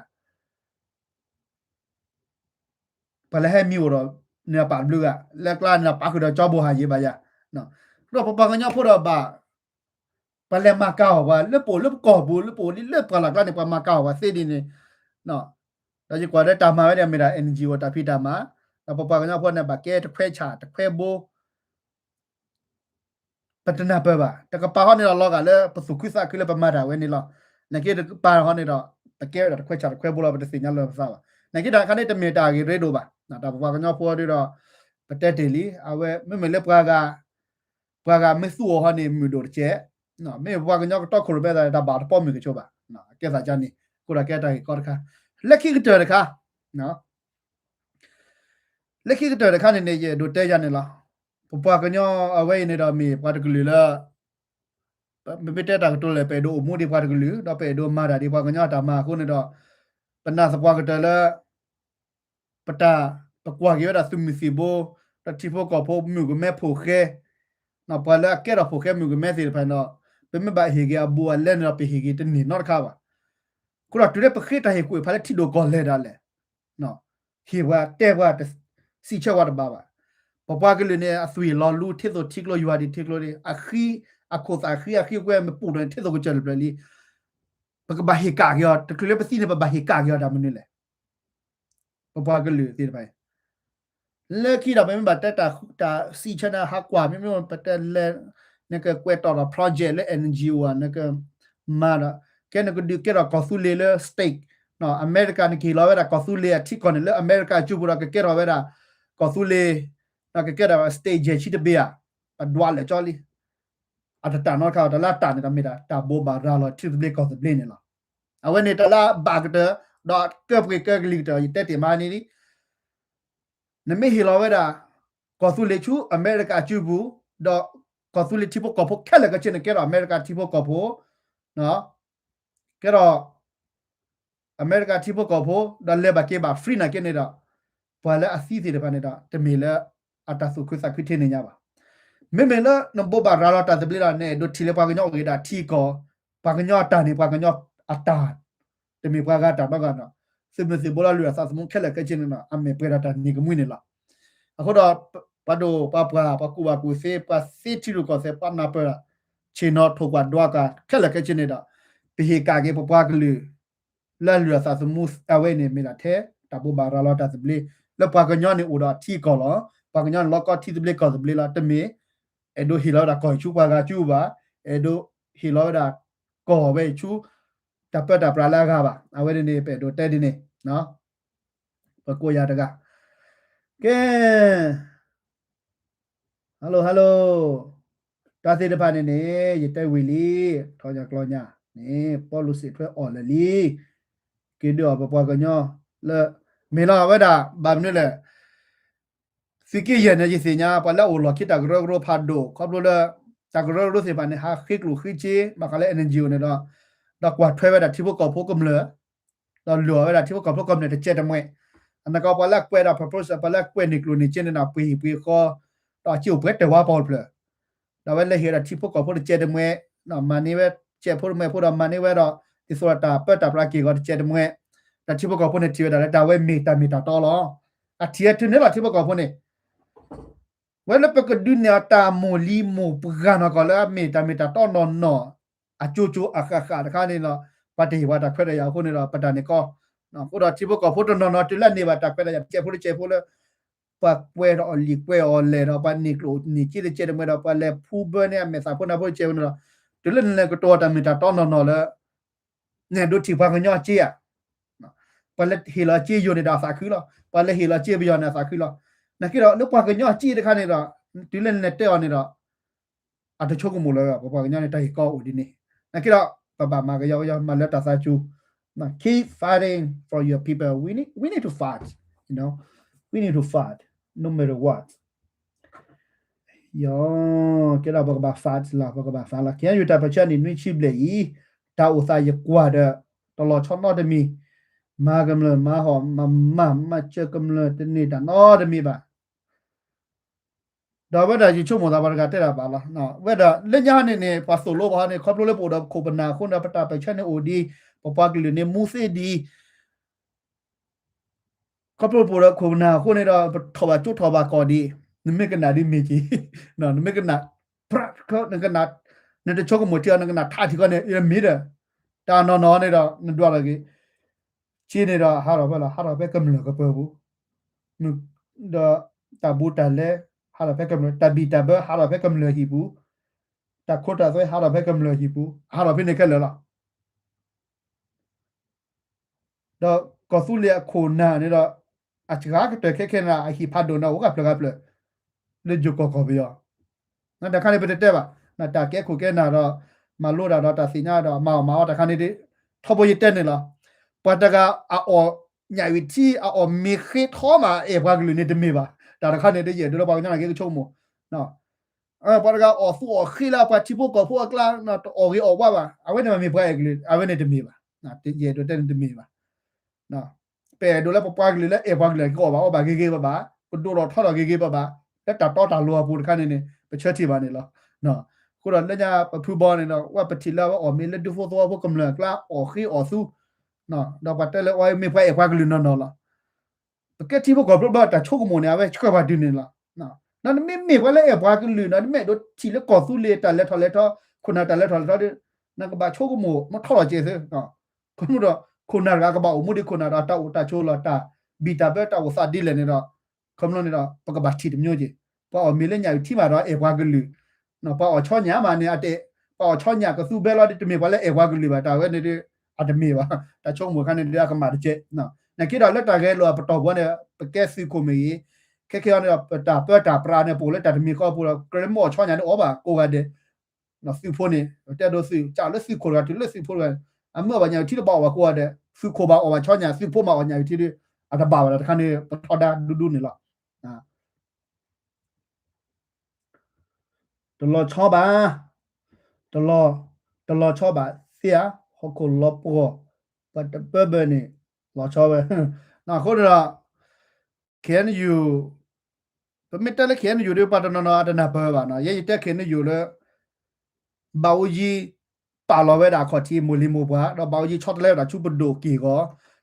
ပှၤလၢဟဲမံၤအိၣ်ဒီး န့ၣ်ပာ်တဘျုးဂၤ လၢကျါန့ၣ်ပာ်ဃုာ်ဒီးကၠီဘိၣ်ဟးယံၤဘၣ်ယၤ, ဒီးပပှၤကညီဖိဒီးဘၣ် ပှၤလဲၤမၤကၤအီၣ်ပှၤ လၢပအိၣ်လၢပကီၢ်ပူၤ လၢပအိၣ်လၢပှၢ်လၢ်ကျါန့ၣ် ပှၤမၤကၤအီၣ်ပှၤသ့ဒ်န့ၣ်, ဒီးယကွၢ်ဒီးတၢ်မၤဝဲန့ၣ် မ့ၢ်ဒၣ် NGO တၢ်ဖံးတၢ်မၤ, ဒီးပပှၤကညီဖိန့ၣ် ဘၣ်ကဲတခွဲးဆၣ်တခွဲးဘိ ပတနၢ်ပၢၢ်ဘၣ်. တကပၤဟီန့ၣ်ဒီး လီၤဂာ်လၢပသူၣ်ခုသးခုလၢပမၤတၢ်ဝဲန့ၣ်လီၤ. နာ်က့တကပၤဟီန့ၣ်ဒီး ပကဲဝဲဒၣ်တခွဲးဆၣ်တခွဲးဘိလီၤ ပတသ့ၣ်ညါလၢပသးဘၣ်. နာ်က့တၢ်တခါန့ၣ် တမ့ၢ်တၢ်ဂ့ၢ်ရ့ဒိၣ်ဘၣ်. တၢ်ပပှၤကညီဖိဒ်ဒီး ပတဲတ့ၢ်လံ အဝဲမ့မ့ၢ်လၢပှၤဂၤ ပှၤဂၤမ့ၢ်သူၣ်အီၤဟီန့ၣ် မုာ်ဒိၣ်တကဲး, မ့ၢ်ပှၤကညီကတီခိၣ်ရိၣ်မဲသး တၢ်ဘၣ်တပီမုၢ်ကဆိဘၣ်. ကဲသးကန့ၣ် အဃိဒီးကဲတၢ်ဂ့ၢ်ကီတခါ, လၢခံကတၢၢ်တခါ လၢခံကတၢၢ်တခါန့ၣ်န့ၣ် ယအဲၣ်ဒိးတဲယၤန့ၣ်လီၤ. ပပှၤကညီအဝဲအံၤန့ၣ်ဒီးမ့ၢ်ပှၤတကလုာ်လၢ ပမ့ၢ်တဲတၢ်ကတိၤလဲၣ် ပအဲၣ်ဒိးအိၣ်မူဒ်ပှၤတကလုာ် ဒီးပအဲၣ်ဒိးမၤတၢ်ဒ်ပှၤကညီအတၢ်မၤအဃိန့ၣ်ဒီး ပနာ်သပှၢ်ကတၢၢ်လၢ ပတၢ် ပကွၢ်က့ၤဝဲဒၣ်သုးမုၢ်သံၣ်ဘိ ဒီးထံဖိကီၢ်ဖိမုၣ်ကမဲဖိဃဲ ပှၤလၢအကဲထီၣ်ဖိဃဲမုၣ်ကမဲသ့ၣ်တဖၣ်န့ၣ်ဒီး ပမ့ၢ်ဘၣ်ဟ့ၣ်က့ၤအဘူးအလဲန့ၣ်ဒီး ပဟ့ၣ်က့ၤတန့ၢ်နီတခါဘၣ်. အဃိဒီးတုၤလၢပဃ့တၢ်ဟ့ၣ်ကူၣ်ဖးလၢထံဒိၣ်ကီၢ်လဲၢ်ဒၣ်လဲာ် ဟ့ၣ်ပှၤတဲပှၤ စံးဆၢပှၤတဘၣ်ဘၣ်. ပပှၤကလုာ်န့ၣ် အသွံၣ်လီၤလူထံသိးထံကျိယွၤဒံးထံကျိဒံး အဃံ အခိၣ်သၣ်ဃံအဃံအကွဲမ့ၢ်ပူၤထီၣ်န့ၣ် ထံသိးကစၢၢ်တဖျၢၣ်လံ. ပကဘၣ်ဟ့ၣ်ကၣ်က့ၤအီၤ တချုးလၢပသံန့ၣ် ပဘၣ်ဟ့ၣ်ကၣ်က့ၤအီၤတၢ်မနုၤလဲၣ်. ပပှၤကလုာ်သ့ၣ်တဖၣ်အံၤ လၢခံဒီး ပမ့ၢ်ဘၣ်တဲတၢ်စံးဆၢန့ၣ် ဟးကွၢ်မ့မ့ၢ်ပတဲလဲၤ နကကွဲးတီၣ်ဒီး project လၢ N G O ဧါ နကမၤဒီး ကဲနကဒုးကဲထီၣ်ကီၢ်သူလ့ၤလၢ state အမဲရကၤန့ၣ် ကဟ့ၣ်လီၤဝဲဒၣ်ကီၢ်သူလ့ၤအထံကီၢ်န့ၣ် လၢအမဲရကၤအစုပူၤဒီး ကကဲထီၣ်ဝဲဒၣ် ကီၢ်သူလ့ၤ ဒီးကကဲထီၣ် state ယဲၢ်ဆံတဘ့ၣ်ဧါ. ပဒွးလဲာ်ကၠီလံ အတတၢ်နီတခါဘၣ် တၢ်လၢအတၢ်န့ၣ် တၢ်မ့ၢ်တၢ် တၢ်ဘိးဘၣ်ရၤလီၤထံသဘျ့ကီၢ်သဘျ့န့ၣ်လီၤ. အဝဲန့ၣ်တၢ်လၢအဘၣ်ကတၢၢ် ဒီးကၢပှ့ၤကၢကလံၤကတၢၢ် ယတဲတ့ၢ်မးန့ၣ်လံ. နမ့ၢ်ဟ့ၣ်လီၤဝဲဒၣ် ကီၢ်သူလ့ၤဆူအမဲရကၤအစုပူၤ, ဒီးကီၢ်သူလ့ၤထံဖိကီၢ်ဖိခဲလၢာ်ခဲဆ့န့ၣ် ကဲထီၣ်အမဲရကၤထံဖိကီၢ်ဖိ, ကဲထီၣ် အမဲရကၤထံဖိကီၢ်ဖိ ဒီးလဲၤဘၣ်က့ၤဘၣ် free နာ်က့န့ၣ်ဒီး ပှၤလၢအသံသ့ၣ်တဖၣ်န့ၣ်ဒီး တမ့ၢ်လၢအတၢ်သူၣ်ခုသးခုထဲန့ၣ်ညါဘၣ်. မ့မ့ၢ်လၢနဘိးဘၣ်ရၤလီၤတၢ်သဘျ့ဒီး နအဲၣ်ဒိးထံၣ်လၢပှၤကညီအိၣ်က့ၤဒၣ်ထံကီၢ်, ပှၤကညီအတၢ်န့ၣ် ပှၤကညီအတၢ် တမ့ၢ်ပှၤဂၤတၢ်နီတဂၤဒီး သုးမုၢ်သံၣ်ဘိလၢအလုၢ်အသးသမူခဲလၢာ်ခဲဆ့န့ၣ်ဒီး အမ့ၢ်ပှဲၤဒီးတၢ်နံၤကမှံန့ၣ်လီၤ. အဃိဒီး ပှၤဒိၣ်ပှၤပှၢ် ပှၤကူၣ်ဘၣ်ကူၣ်သ့ ပှၤသ့ထံရူၢ်ကီၢ်သဲး ပှၤနၢ်ပၢၢ် ဆ့ၣ်နီၤထိၣ်ကွၢ်ဒွးကွၢ်ခဲလၢာ်ခဲဆ့န့ၣ်ဒီး ပဟ့ၣ်ကၣ်က့ၤပပှၤကလုာ် လၢအလုၢ်အသးသမူအဝဲန့ၣ် မ့ၢ်ဒၣ်ထဲတၢ်ဘိးဘၣ်ရၤလီၤတၢ်သဘျ့ လၢပှၤကညီန့ၣ်အိၣ်ဒီးအထံအကီၢ်လီၤ. ပှၤကညီန့ၣ်လီၤကီထံသဘျ့ကီၢ်သဘျ့လီၤ. တမ့ၢ် အဲၣ်ဒိးဟ့ၣ်လီၤဝဲဒၣ်ကီၢ်ဆူပှၤဂၤစုဘၣ်, အဲၣ်ဒိးဟ့ၣ်လီၤဝဲဒၣ်ကီၢ်ဝဲဆူ တၢ်ပၢတၢ်ပြးလၢအဂၤဘၣ်. အဝဲန့ၣ်န့ၣ် ပအဲၣ်ဒိးတဲဒ်န့ၣ် ပကိးယၤတဂၤ ကဲ hello hello တၢ်သ့ၣ်တဖၣ်န့ၣ်န့ၣ် ယတဲဝံၤလံ ထီၣ်ညါကျီညါန့ၣ် ပီလူးစံးထွဲအီၤလၢာ်လံ က့ၤဒုးအီၤပပှၤကညီလၢ မ့ၢ်လီၤဝဲဒၣ် ဘၣ်မနုၤလဲၣ် သုးက့ယဲၢ်န့ၣ် ယသ့ၣ်ညါ ပှၤလၢအအိၣ်လီၢ်ခံတၢ်ကရၢကရိဖးဒိၣ် ခီဖျိလၢ တၢ်ကရၢကရိသ့ၣ်တဖၣ်န့ၣ် ဟးဃ့ကျိၣ်ဃ့စ့ ဘၣ်ဃးလၢ N G O န့ၣ်ဒီး ဒီးကွၢ်ထွဲဝဲဒၣ်ထံဖိကီၢ်ဖိကမျၢၢ် ဒီးလုၢ်အီၣ်ဝဲဒၣ်ထံဖိကီၢ်ဖိကမျၢၢ်တကဲတမှဲ အနီၢ်ကီၢ်ပှၤလၢကွဲးဒီး proposal ပှၤလၢကွဲးန့ၢ်ကျိၣ်န့ၢ်စ့န့ၣ်ဒီး ပှ့ၤဟံၣ်ပှ့ၤဃီ ဒီးအစ့အိၣ်ပှဲၤတၢၢ်ဝါပီၢ်တဖျၢၣ် ဒီးအဝဲလဲၤဟ့ၣ်ဝဲဒၣ်ထံဖိကီၢ်ဖိတကဲတမှဲ မၤန့ၢ်ဝဲ ကဲဖိတမှဲဖိဒီးမၤန့ၢ်ဝဲဒီး ဒ်သိးဒီးတၢ်ပၢတၢ်ပြးက့ၢ်ဂီၤတကဲတမှဲ ဒီးထံဖိကီၢ်ဖိန့ၣ်ထံၣ်ဝဲဒၣ်လၢတၢ်ဝဲမ့ၢ်တၢ်မ့ၢ်တၢ်တီလီၤ. အထံၣ်ဝဲထုးန့ၢ်လီၤထံဖိကီၢ်ဖိန့ၣ် ဝဲလၢပကဒုးနဲၣ်အီၤတၢ်မိၢ်လံမိၢ်ပှၢ်နီၢ်ကီၢ်လၢအမ့ၢ်တၢ်မ့ၢ်တၢ်တီနီၢ်နီၢ် အကၠိကၠိအဃၣ်ဃၣ်တခါန့ၣ်ဒီး ပှၤတဟ့ၣ်ပှၤတၢ်ခွဲးတၢ်ယာ်အဃိန့ၣ်ဒီး ပတၢ်န့ၣ်ကီ အဃိဒီးထံဖိကီၢ်ဖိတနီၤနီၤ တုၤလၢအန့ၢ်ဘၣ်တၢ်ခွဲးတၢ်ယာ်တကဲဖိတကဲဖိလၢ ပှၤကွဲးဒီးအီၣ်လံာ်ကွဲးအီၣ်လဲၢ်ဒီး ပှၤန့ၢ်ကျိၣ်န့ၢ်စ့တကဲတမှဲဒီး ပှၤလဲၤဖူဘၢန့ၢ်အမဲာ်သၣ်ဖိနၢ်ဖိတကဲဖိန့ၣ်ဒီး တုၤလၢနလဲၤကတိၤတၢ်မ့ၢ်တၢ်တီနီၢ်နီၢ်လၢ နဒိးထံၣ်ပှၤကညီအစ့ဧါ ပှၤလၢဟ့ၣ်လီၤစ့ယိာ်န့ၣ်ဒီးအသးခုလီၤ. ပှၤလၢဟ့ၣ်လီၤစ့ပယီၤန့ၣ်အသးခုလီၤ. နာ်က့ဒီး လၢပှၤကညီအစ့တခါန့ၣ်ဒီး တုၤလၢနလဲၤတဲအီၤန့ၣ်ဒီး အတဆိကမိၣ်လၢၤ ပပှၤကညီန့ၣ် တၢ်ဟ့ၣ်ကီအိၣ်ဒ်န့ၣ် နာ်က့ဒီး ပဘၣ်မၤကယီကယီ မၤလၢတၢ်သးစူၤ keep fighting for your people. We need, we need to fight, you know, we need to fight, no matter what. ယကဲဒီးပကဘၣ် fight လီၤ ပကဘၣ် fight လီၤ. ခဲအံၤယတၢ်ပၢၢ်ဆၢန့ၣ် နွံဆံဘျဲၣ်အံၤ တၢ်အိၣ်သးယကွၢ်ဒီး တလီၤဆီနီတမံၤ မၤကမျၢၢ်မၤဟီၣ်မၤမၤမၤစၢၤကမျၢၢ်တန့ၢ်တၢ်နီတမံၤဘၣ်. ဒီးဝဲဒၣ်ယဆိကမိၣ်သးပှၤတဂၤတဲတၢ်ဘၣ်လီၤ. ဝဲဒၣ်လၢညါန့ၣ်န့ၣ် ပှၤသိၣ်လိပှၤဟီန့ၣ် ခီဖျိလၢပအိၣ်ဒီးခိၣ်ပနၢ်အဃိန့ၣ်ဒီး ပတၢ်ပၢၢ်ဆၢန့ၣ်အိၣ်ဒံး ပပှၤကလုာ်န့ၣ်မူသ့ဒံး ခီဖျိပအိၣ်ဒီးခိၣ်ပနၢ်အဃိန့ၣ်ဒီး ပထီၣ်ဘၣ်ကၠိထီၣ်ဘၣ်ကီၢ်ဒံး နမ့ၢ်ကနၣ်ဒ်မ့ၢ်က့ၤ နမ့ၢ်ကနၣ် နကနၣ် နတဆိကမိၣ်ထံအီၤ နကနၣ်ထးထံကီၢ်န့ၣ် မ့ၢ်ဒီး တၢ်နီၢ်နီၢ်န့ၣ်ဒီး နဒွးလီၤက့ၤ က့ၤန့ၣ်ဒီး ဟးထီၣ်ဖဲလီၤ ဟးထီၣ်ဖဲကမျၢၢ်ကပၢၤပူၤ ဒီးတၢ်ဘူးတၢ်လဲ ဟးထီၣ်ဖဲကမျၢၢ် တၢ်ဘံၣ်တၢ်ဘၢ ဟးထီၣ်ဖဲကမျၢၢ်ဟံၣ်ပူၤ တၢ်ခိတၢ်သွဲ ဟးထီၣ်ဖဲကမျၢၢ်ဟံၣ်ပူၤ ဟးထီၣ်ဖဲန့ၣ်ခဲလၢာ်လီၤ. ဒီးကီၢ်သူလ့ၤအခိၣ်နၢ်န့ၣ်ဒီး အစှၤကတၢၢ်ခဲခဲန့ၣ် အဟံၣ်ဖးဒိၣ်န့ၣ် အိၣ်ကဖျၢၣ်ကဖျၢၣ် လၢယိၤကီၢ်ကီၢ်ပယီၤ တၢ်ခါန့ၣ် ပတတဲဘၣ် တၢ်ကဲခိၣ်ကဲနၢ်ဒီး မၤလိတၢ်ဒီးတၢ်သ့ၣ်ညါဒီး မၤအီၣ်မၤအီတၢ်ခါန့ၣ် ထီဘိယတဲန့ၣ်လီၤ. ပှၤတဂၤအအီၣ်ညၣ်အုၣ်ထံ အအီၣ်မ့ၤဃ့ထီမး အဲၣ်ပှၤကလုာ်န့ၣ်တမ့ၢ်ဘၣ်. တၢ်တခါန့ၣ် ယအဲၣ်ဒိးလၢပှၤကညီန့ၣ်က့ၤကဆိကမိၣ် ပှၤတဂၤအီၣ်သူအီၣ်ဃ့လၢပှၤထံဖိကီၢ်ဖိအကျါ တအီၣ်ဂ့ၤအီၣ်ဝါဘၣ်, အဝဲန့ၣ်မ့ၢ်ပှၤအဲၣ်ကလုာ်, အဝဲန့ၣ်တမ့ၢ်ဘၣ်. ယအဲၣ်ဒိးတဲန့ၣ်တမ့ၢ်ဘၣ်. ပအဲၣ်ဒိးလၢပပှၤကလုာ်လၢအဲၣ်ပှၤကလုာ် ကအီၣ်ဘၣ်အီဘၣ်ဂ့ၤဂ့ၤဘၣ်ဘၣ်, ပဒိၣ်ထီၣ်ထီထီၣ်ဂ့ၤဂ့ၤဘၣ်ဘၣ်, လၢတၢ်တီတၢ်လိၤအပူၤတခါန့ၣ်န့ၣ် ပဆၢထံၣ်ဘၣ်န့ၣ်လီၤ. အဃိဒီးလၢညါပဖုဘီန့ၣ်ဒီး ဝဲပထံၣ်လၢအဝဲအီၣ်မ့ၤလၢဒူဖိသဝီဖိကမျၢၢ်အကျါ အီၣ်ဃ့အီၣ်သူ, ဒီးပှၤတဲလၢအီၤမ့ၢ်ပှၤအဲၣ်ပှၤကလုာ်နီၢ်နီၢ်လီၤ. ပကဲထံဖိကီၢ်ဖိဘျီ တၢ်ဆိကမိၣ်န့ၣ် အဝဲဆှၢပှၤဒုးန့ၣ်လီၤ. နမ့မ့ၢ်ပှၤလၢအဲၣ်ပှၤကလုာ်နီၢ် နမ့ၢ်အဲၣ်ဒိးထံၣ်လၢကီၢ်သူလ့ၤတၢ်လဲၤထီၣ်လဲၤထီ, ခိၣ်နၢ်တၢ်လဲၤထီၣ်လဲၤထီဒီး နကဘၣ်ဆိကမိၣ်မ့ၢ်ထီၣ်လီၤစဲးသု, ခီဖျိဒီး ခိၣ်နၢ်တဂၤကဘၣ်အိၣ်မူဒ်ခိၣ်နၢ်ဒီးတၢ်အိၣ်တၢ်ဆိးလီၤ တၢ်ဘံၣ်တၢ်ဘၢတၢ်အိၣ်သးဒ်လဲၣ်န့ၣ်ဒီး ခီဖျိန့ၣ်ဒီး ပကဘၣ်ထံၣ်တမံၤက့ၤ, ပှၤအီၣ်မ့ၤလၢညၣ်အုၣ်ထံမးဒီးအဲၣ်ပှၤကလုာ်, ပှၤအီၣ်ဆီညၣ်မးန့ၣ် အတဲ, ပှၤအီၣ်ဆီညၣ်ကသူဘဲလီၤဒီး တမ့ၢ်ပှၤလၢအဲၣ်ပှၤကလုာ်ဘၣ်, တၢ်ဝဲန့ၣ်ဒီး အတမ့ၢ်ဘၣ်, တၢ်ဆိကမိၣ်အခါန့ၣ်ဒီးအကမၣ်တကဲး. နာ်က့ဒီးလၢတၢ်ဂဲၤလိာ်အပတီၢ်ပူၤန့ၣ် ပကဲသုးခိၣ်မ့ၢ်ဂ့ၤ, ခဲခဲအံၤန့ၣ်ဒီး ပတၢ်ပၢတၢ်ပြးန့ၣ် ပအိၣ်လၢတၢ်တမံၤဃီပူၤဒီး ကြၢးလၢမ့ၢ်အီၣ်ဆီညၣ်န့ၣ်အီၣ်ဘၣ်ကိးဂၤဒဲး သုးဖိန့ၣ် တဲဒိသုး ကၢ်လၢသုးခိၣ်တဂၤတုၤလၢသုးဖိတဂၤ, အမ့ၢ်အီၣ်ဘၣ်ညၣ်အုၣ်ထံတဘၣ်အီၣ်ဘၣ်ကိးဂၤဒဲး, သုးခိၣ်ဘၣ်အီၣ်ဘၣ်ဆီညၣ် သုးဖိမးအီၣ်ညၣ်အုၣ်ထံဒီး အတဘၣ်ဘၣ်ဒီးတခါန့ၣ် ပထီဒါဒူဒူန့ၣ်လီၤ. တလီၤဆီဘၣ်, တလီၤ, တလီၤဆီဘၣ်သ့ဧါ, ဟီၣ်ခိၣ်လီၤပှီၢ်, ပှၤတပၢဘၢန့ၣ် လီၤဆီဝဲ, အဃိန့ၣ်ဒီး KNU ပမ့ၢ်တဲလၢ KNU ဒီး ပှၤတနီၤနီၤအတနၢ်ပၢၢ်ဘၣ်နီၤ, ယဲယတဲ KNU လၢ ဘၣ်အူကၠံ ပာ်လီၤဝဲဒၣ်အခီၣ်ထံးမိၢ်လံၤမိၢ်ပှၢ် ဒီးဘၣ်အူကၠံဆီတလဲဝဲဒၣ်ဆူပဒိၣ်က့ၢ်ဂီၤ,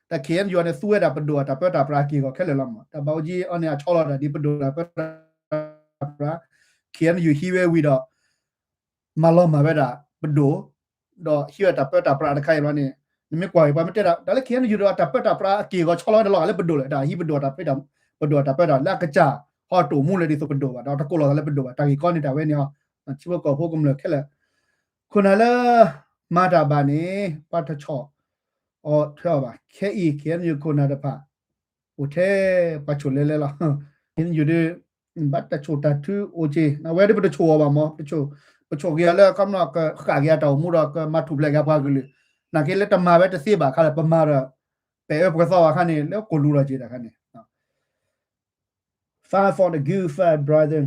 ဒီး KNU န့ၣ် သူဝဲဒၣ်ပဒိၣ်အတၢ်ပၢတၢ်ပြးက့ၢ်ဂီၤခဲလၢာ်လီၤမး, ဒီးဘၣ်အူကၠံအီၤန့ၣ် အဆီလီၤဒၣ်ဒ်ပဒိၣ်တၢ်ပၢတၢ်ပြး, KNU ဟံးဝဲဝံၤဒီး မၤလီၤမၢ်ဝဲဒၣ်ပဒိၣ်, ဒီးဟံးဝဲတၢ်ပၢတၢ်ပြးတခါအံၤဘျီန့ၣ်, နမ့ၢ်ကွၢ်အံၤ ပှၤမ့ၢ်တဲဒၣ် တၢ်လၢ KNU ဒီးအတၢ်ပၢတၢ်ပြးအက့ၢ်ဂီၤဆီလီၤဝဲန့ၣ်လီၤဂာ်လၢပဒိၣ်လဲၣ်, တၢ်ဟံးပဒိၣ်တၢ်ပၢ ပဒိၣ်တၢ်ပၢတၢ် လၢအကစၢ်ဟီၣ်တိၣ်မူလၢဒ်သိးပဒိၣ်ဘၣ် ဒီးတကိးလီၤသးလၢပဒိၣ်ဘၣ်, တၢ်ဂ့ၢ်ကီန့ၣ်တၢ်ဝဲန့ၣ်, ထံဖိကီၢ်ဖိကမျၢၢ်ခဲလၢာ်, ခိၣ်နၢ်လၢ မၤတၢ်ဘၣ်န့ၣ် ပှၤတဆီၣ်အီၤထွဲအီၤဘၣ်, ခဲအံၤ KNU ခိၣ်နၢ်တဖၣ် အိၣ်ထဲပှၤဆိၣ်လဲလဲလီၤ. ယိၤဒုး ဘၣ်တၢ်ဆိၣ်တၢ်ထုအိၣ်က့ၤ, အဝဲဒၣ်ပတဆိၣ်အီၤဘၣ်မး, ပဆိၣ်က့ၤအီၤလၢ ခီဖျိကဃၣ်က့ၤအတၢ်အိၣ်မူဒီး ကမၤထူၣ်ဖျဲးက့ၤပှၤကလုာ်, နာ်က့လၢတမၤဝဲတသ့ဘၣ်ခါလၢ ပမၤဒီး ပဲာ်အၢပှဲၤသီဘၣ်ခါန့ၣ် လၢကိၢ်လူလီၤက့ၤတၢ်ခါန့ၣ် Fight for the good fight, brother.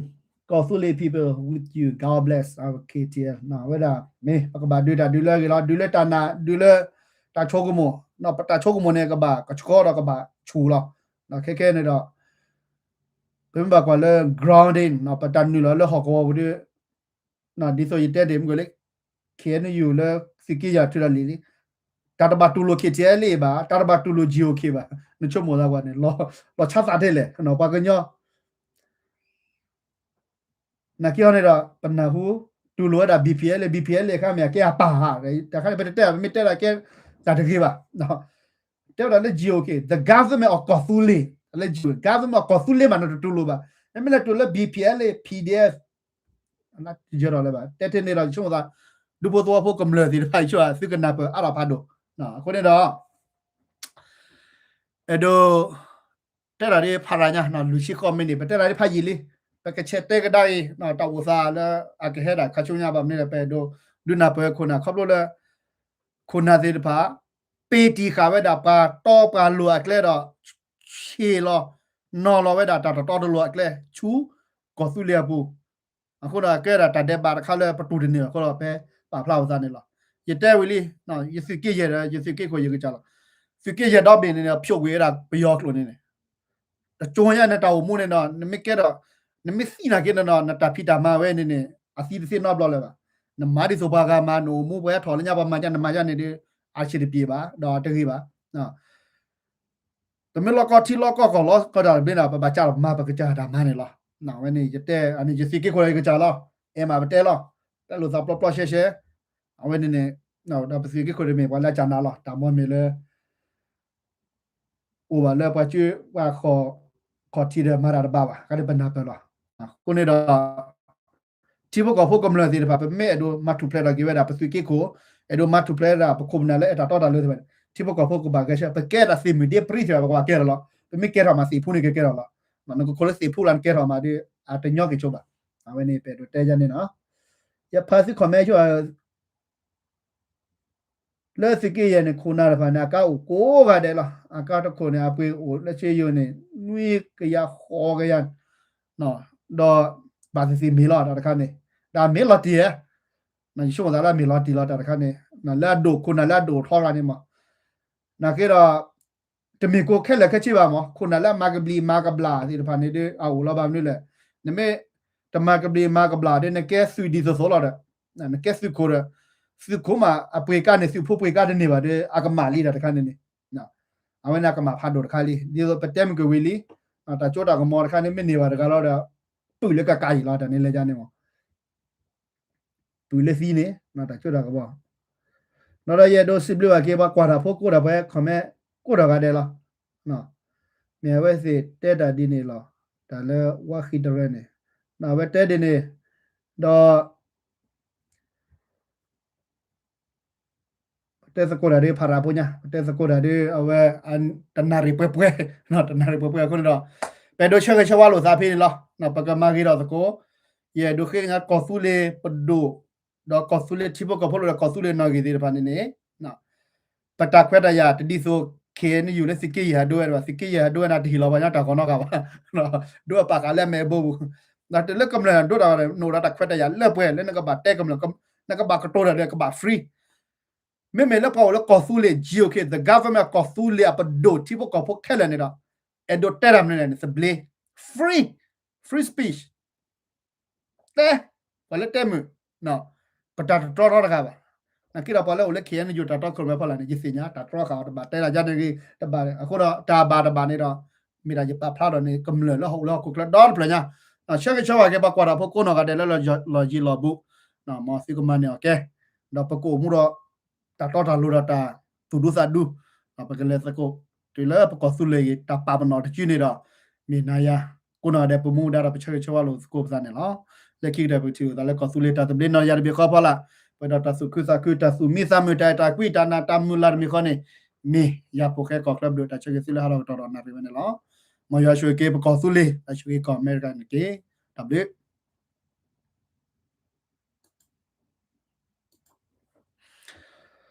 ကီၢ်သူလ့ၤ people with you. God bless our K T L. ဝဲဒၣ် မ့ၢ်ပကဘၣ်ဒုးတၢ်ဒုးလၢအဂ့ၤလီၤ, ဒုးလၢတၢ်နာ်, ဒုးလၢတၢ်ဆိကမိၣ်, ပတၢ်ဆိကမိၣ်န့ၣ် ကဘၣ်ကဆှီဒီးကဘၣ်ဆူၣ်လီၤ. ခဲခဲန့ၣ်ဒီး ပမ့ၢ်ဘၣ်ကွၢ်လၢ grounding ပတၢ်နုာ်လီၤလၢဟီၣ်ကဝီၤပူၤဒီး ဒ်သိးယတဲဒ်မုၢ်ကလ့ K N U လၢသုးက့ယၤထုးတၢ်လံၤလံ, တၢ်တဘၣ်တူၢ်လိာ် K T L A ဘၣ်, တၢ်တဘၣ်တူၢ်လိာ် G O K ဘၣ်, နဆိကမိၣ်သးကွၢ်န့ၣ် လီၤဆါသးထဲလဲၣ်, ပှၤကညီ နာ်က့အီၤန့ၣ်ဒီး ပနၢ်ဟူ တူၢ်လိာ်ဝဲဒၣ် B P L A, B P L A အခါမ့ၢ်အကဲအပၢ်ဧါ, တၢ်ခါန့ၣ် ပတတဲဘၣ်, ပမ့ၢ်တဲဒၣ်ကဲတၢ်တဂ့ၤဘၣ်, တဲဝဲဒၣ်လၢ G O K, the government of ကီၢ်သူလ့ၤ, လၢ G O K, government of ကီၢ်သူလ့ၤမး နတတူၢ်လိာ်ဘၣ်, နမ့ၢ်လဲၤတူၢ်လိာ်လၢ B P L A, P D F ယဲဒီးလၢၤဘၣ်, တဲထဲန့ၣ်ဒီး ယဆိကမိၣ်သး ဒူဖိသဝီဖိကမျၢၢ်သ့ၣ်တဖၣ် ယဆိကမိၣ်သး သုကနၢ်ပၢၢ်အါထီၣ်ဖးဒိၣ်, အဃိန့ၣ်ဒီး အဲၣ်ဒိး တဲတၢ်ဒ်ဖးရၤညါ လွံၢ်ဆံဃိးမံးနံး ပတဲတၢ်ဒ်ဖးယံာ်လံ, ပကဆဲးတဲကဒါအံၤ တၢ်အိၣ်သးလၢအကဟဲဒၣ်ခါဆူညါဘၣ်မနုၤလဲၣ် ပအဲၣ်ဒိး ဒုးနၢ်ပၢၢ်ခိၣ်နၢ် ခီဖျိလၢ ခိၣ်နၢ်သ့ၣ်တဖၣ် ပ့ၤတံၢ်ဃာ်ဝဲဒၣ်ပှၤတီပှၤလိၤအကျဲဒီး ဆ့ၣ်လီၤ နီၤလီၤဝဲဒၣ်တၢ်တတီတလိၤအကျဲ ဆူကီၢ်သူလ့ၤအပူၤ, အဃိဒီးကဲဒၣ်တၢ်ဒဲးဘးတခါလၢပတူၢ်တန့ၢ်ဘၣ်အဃိဒီး ဖဲပာ်ဖျါအသးန့ၣ်လီၤ. ယတဲဝံၤလံ, ယသုးက့ယဲၢ်ဒီး ယသုးက့ခိၣ်ယကစၢ်လီၤ. သုးက့ယဲၢ်ဒီဘ့ၣ်န့ၣ် ဖျိးကွံာ်ဝဲဒၣ်ပယီၤကျိာ်န့ၣ်န့ၣ် တကၠိညါန့ၣ် တၢ်အိၣ်မူန့ၣ်ဒီး နမ့ၢ်ကဲဒီး နမ့ၢ်သံနာ်က့န့ၣ်ဒီး နတၢ်ဖံးတၢ်မၤဝဲန့ၣ်န့ၣ် အသံတသ့နီတဘျီလၢၤဘၣ်. နမၤဒ်သိးပှၤဂၤမၤ နအိၣ်မူပှၤဟဲထီၣ်လၢညါ ပှၤမၤညါ နမၤညါန့ၣ်ဒီး အဆံးတပျ့ၤဘၣ် ဒီးအတဂ့ၤဘၣ်. တမ့ၢ်လီၢ်ကီၢ်ထံလီၢ်ကီၢ်ကီၢ်လီၤကီၢ်တၢ်တဘ့ၣ်ဒီး ပဘၣ်ကးလီၤမၤပကစၢ်တၢ်မၤန့ၣ်လီၤ. အဝဲန့ၣ်ယတဲ အန့ၣ်ယသုးက့ခိၣ်ဒီးယကစၢ်လီၤ. အဲၣ်မးပတဲလီၤ. တဲလိာ်သးပျီပျီရှဲရှဲ အဝဲန့ၣ်န့ၣ် ဒီးပသုးက့ခိၣ်တမ့ၢ်ပှၤလၢအကနၣ်လီၤ. တၢ်မီမ့ၢ်လၢ အိၣ်ဘၣ်လၢပှၤကၠိပှၤခီၣ် ခီၣ်ထံးဒီးမၤတၢ်တဘၣ်ဘၣ် ကဒီးပနၢ်ပၢၢ်လီၤ. အဃိန့ၣ်ဒီး ထံဖိကီၢ်ဖိကမျၢၢ်သ့ၣ်တဖၣ် ပမ့ၢ်အဲၣ်ဒိးမၤထူၣ်ဖျဲးထီၣ်က့ၤဝဲဒၣ် ပသုးက့ခိၣ်, အဲၣ်ဒိးမၤထူၣ်ဖျဲးဝဲဒၣ် ပခိၣ်ပနၢ်လၢအဲၣ်တၢ်တီတၢ်လိၤသ့ၣ်တဖၣ်န့ၣ် ထံဖိကီၢ်ဖိကဘၣ်ဂဲၤဆၢထၢၣ်, ပကဲဒၣ်သ့ၣ်မုၢ်ဒ့ပြံသ့ၣ်တဖၣ် ပကဘၣ်ကဲထီၣ်လီၤ. ပမ့ၢ်ကဲထီၣ်မးသ့ၣ်ဖိန့ၣ် ကကဲထီၣ်လီၤ. နကခိၣ်လၢသ့ၣ်ဖိလၢနကဲထီၣ်မးဒီး အတညီက့ၤဆိဘၣ်. အဝဲန့ၣ်ပအဲၣ်ဒိးတဲယၤန့ၣ်လီၤ. ယဖးသု comment ဆိ လၢသုးက့ယဲၢ်န့ၣ် ခိၣ်နၢ်တဖၣ်န့ၣ် အကါအိၣ်ကိးဂၤဒဲးလီၤ. အကါတခိၣ်န့ၣ် အပှ့ၤအိၣ်လၢစ့ယိၤန့ၣ် နွံကယၤဃိးကယၤ, ဒီးဘၣ်သ့ၣ်သ့ၣ်မ့ၢ်လီၤ တၢ်တခါန့ၣ်. တၢ်မ့ၢ်လီၤတံၢ်ဧါ, ယဆိကမိၣ်သးလၢအမ့ၢ်လီၤတံၢ်လီၤ တၢ်တခါန့ၣ် လၢအဒိၣ်ခိၣ်နၢ်လၢအဒိၣ်ထီတဂၤန့ၣ်မး, နာ်က့ဒီး တမ့ၢ်ကိးခဲလၢာ်ခဲဆ့ဘၣ်မး ခိၣ်နၢ်လၢအမၤကဘျံးမၤကဘျၣ်သ့ၣ်တဖၣ်န့ၣ်ဒီး အအိၣ်လီၤဘၣ်မနုၤလဲၣ်, နမ့ၢ်တမၤကဘျံးမၤကဘျၣ်ဒီး နကဲသုးဒ်သိးသိးလီၤဒီး နကဲသုးခိၣ်ဒီး သုးခိၣ်မးအပှ့ၤကါန့ၣ် သုးဖိပှ့ၤကါတန့ၢ်ဘၣ်ဒီး အကမၣ်လံတၢ်တခါန့ၣ်န့ၣ်, အဝဲန့ၣ်အကမၣ်ဖးဒိၣ်တခါလံ ဒ်သိးပတဲမုၢ်ကဝံၤလံ, တၢ်စိတၢ်ကမီၤတခါန့ၣ် မ့ၢ်န့ၢ်ဘၣ်တဂၤလီၤဒီး ပုၢ်လၢကကးအံၤလီၤ တၢ်န့ၣ်လဲၤကန့ၣ်မး ပုၢ်လၢသံန့ၣ် တၢ်စိတၢ်ကမီၤ, ဒီးယအဲၣ်ဒိးစံးဘျုးဘၣ်က့ၤ ပှၤကွၢ်တၢ်ဖိကိးတၢ်ပှဲၤ comment ကိးတၢ်ဂၤဒဲးလီၤ, မ့ၢ်အဝဲသ့ၣ်တဲတၢ်ဒ်န့ၣ်လီၤ, တၢ်လၢဝါဃံတရၢန့ၣ်, အဝဲတဲဒ်န့ၣ်, ဒီး ပတဲသကိးတၢ်ဒ်ဖးရၤဖိညါ ပတဲသကိးတၢ်ဒ်အဝဲ တနၣ်ရံၣ်ပှဲၤပှဲၤ, တနၣ်ရံၣ်ပှဲၤပှဲၤအဃိန့ၣ်ဒီး ပအဲၣ်ဒိးဆၢဂ့ၤဆၢဝါလိာ်သးဖဲန့ၣ်လီၤ, ပကမၤဂ့ၤထီၣ်သကိး, ယအဲၣ်ဒိးဃ့ကညးကီၢ်သူလ့ၤပဒိၣ်, ဒီးကီၢ်သူလ့ၤထံဖိကီၢ်ဖိလိၤဒီးကီၢ်သူလ့ၤနီၣ်ဂံၢ်သ့ၣ်တဖၣ်န့ၣ်န့ၣ် ပတၢ်ခွဲးတၢ်ယာ်တဒ်သိး ခ့ၣ်အဲၣ်ယူၣ်လၢသုးက့ယဲၢ်ဟးဒိဝဲဘၣ်, သုးက့ယဲၢ်ဟးဒိဝဲန့ၣ် တဟ့ၣ်လီၤပှၤကညီတၢ်ကီၢ်နီတဂၤဘၣ်, ဒိပာ်ဃာ်လၢအမဲာ်ဘိပူၤ, ဒီးတုၤလၢကမျၢၢ်ဒိၣ်တၢ်ဝဲန့ၣ် နအိၣ်ဒီးတၢ်ခွဲးတၢ်ယာ်လၢပှဲၤလၢနကဘၣ်တဲကမျၢၢ်, နကဘၣ်ကတိၤတၢ်ဒီးကဘၣ် free, မ့မ့ၢ်လၢပှၤအိၣ်လၢကီၢ်သူလ့ၤ GOK, the government ကီၢ်သူလ့ၤအပဒိၣ်ထံဖိကီၢ်ဖိခဲလၢာ်န့ၣ်ဒီး အဲၣ်ဒိးတဲတၢ်မနုၤလဲၣ်န့ၣ် သဘျ့ free, free speech တဲ, ပှၤလၢတဲမုာ်, ပတၢ်တတြီထီတဂၤဘၣ်, နာ်က့ဒီးပှၤလၢအိၣ်လၢ ခ့ၣ်အဲၣ်ယူၣ် တၢ်တီခိၣ်ရိၣ်မဲဖီလာ်န့ၣ် ယသ့ၣ်ညါ တၢ်တြီဃာ်အီၤတဘၣ် တဲတၢ်ယါန့ၣ်ဂ့ၤတဘၣ်, အဃိဒီးတၢ်ဘၣ်တဘၣ်န့ၣ်ဒီး မ့ၢ်ဒၣ်ယပာ်ဖျါဒီးန့ၣ် ကမျၢၢ်လၢဟီၣ်ခိၣ်လၢဟီၣ်ခိၣ်ချၢဒီတဖျၢၣ်ညါ, ဆၢဂ့ၤဆၢဝါက့ၤ ပှၤကွၢ်တၢ်ဖိကိးနီၢ်ဂၤဒဲးလၢလီၢ်ယံၤလီၢ်ဘူး, မ်သုကမၤန့ၢ်အီၤကဲ, ဒီးပကအိၣ်မူဒီး တၢ်တီတၢ်လိၤဒီးတၢ်သူၣ်ဒူသးဒူ, ပကလဲၤသကိး တုၤလၢပကီၢ်သူလ့ၤဂ့ၤ တၢ်ပာ်ပနီၣ်တစုန့ၣ်ဒီး မ့ၢ်နၤယၤ ကိးနီၢ်ဂၤဒဲး ပမူဒါဒီးပဆၢဂ့ၤဆၢဝါလိာ်သကိးပသးန့ၣ်လီၤ. လၢခံကတၢၢ်ပထံၣ်လိာ်သးလၢကီၢ်သူလ့ၤတၢ်သဘျ့နီၢ်ယၤတဘ့ၣ်ဃီဖီလာ်, ပဒီးတၢ်သူၣ်ခုသးခု တၢ်သူၣ်မံသးမုာ် တၢ်အဲၣ်တၢ်ကွံ တၢ်နးတၢ်မုၢ်လၢ်တမံၤဃီန့ၣ်, မ့ၢ်ယၤဖိဃဲကီၢ်ချၢဘျုး တၢ်ဆၢဂ့ၤသုလၢဟးထီၣ်ကတီၢ်ဒီးနၣ်ရံၣ်ဝဲန့ၣ်လီၤ. မ်ယွၤဆိၣ်ဂ့ၤက့ၤပကီၢ်သူလ့ၤ တၢ်ဆိၣ်ဂ့ၤကီၢ်အမဲရကၤန့ၣ်တက့ၢ်. တၢ်ဘျုး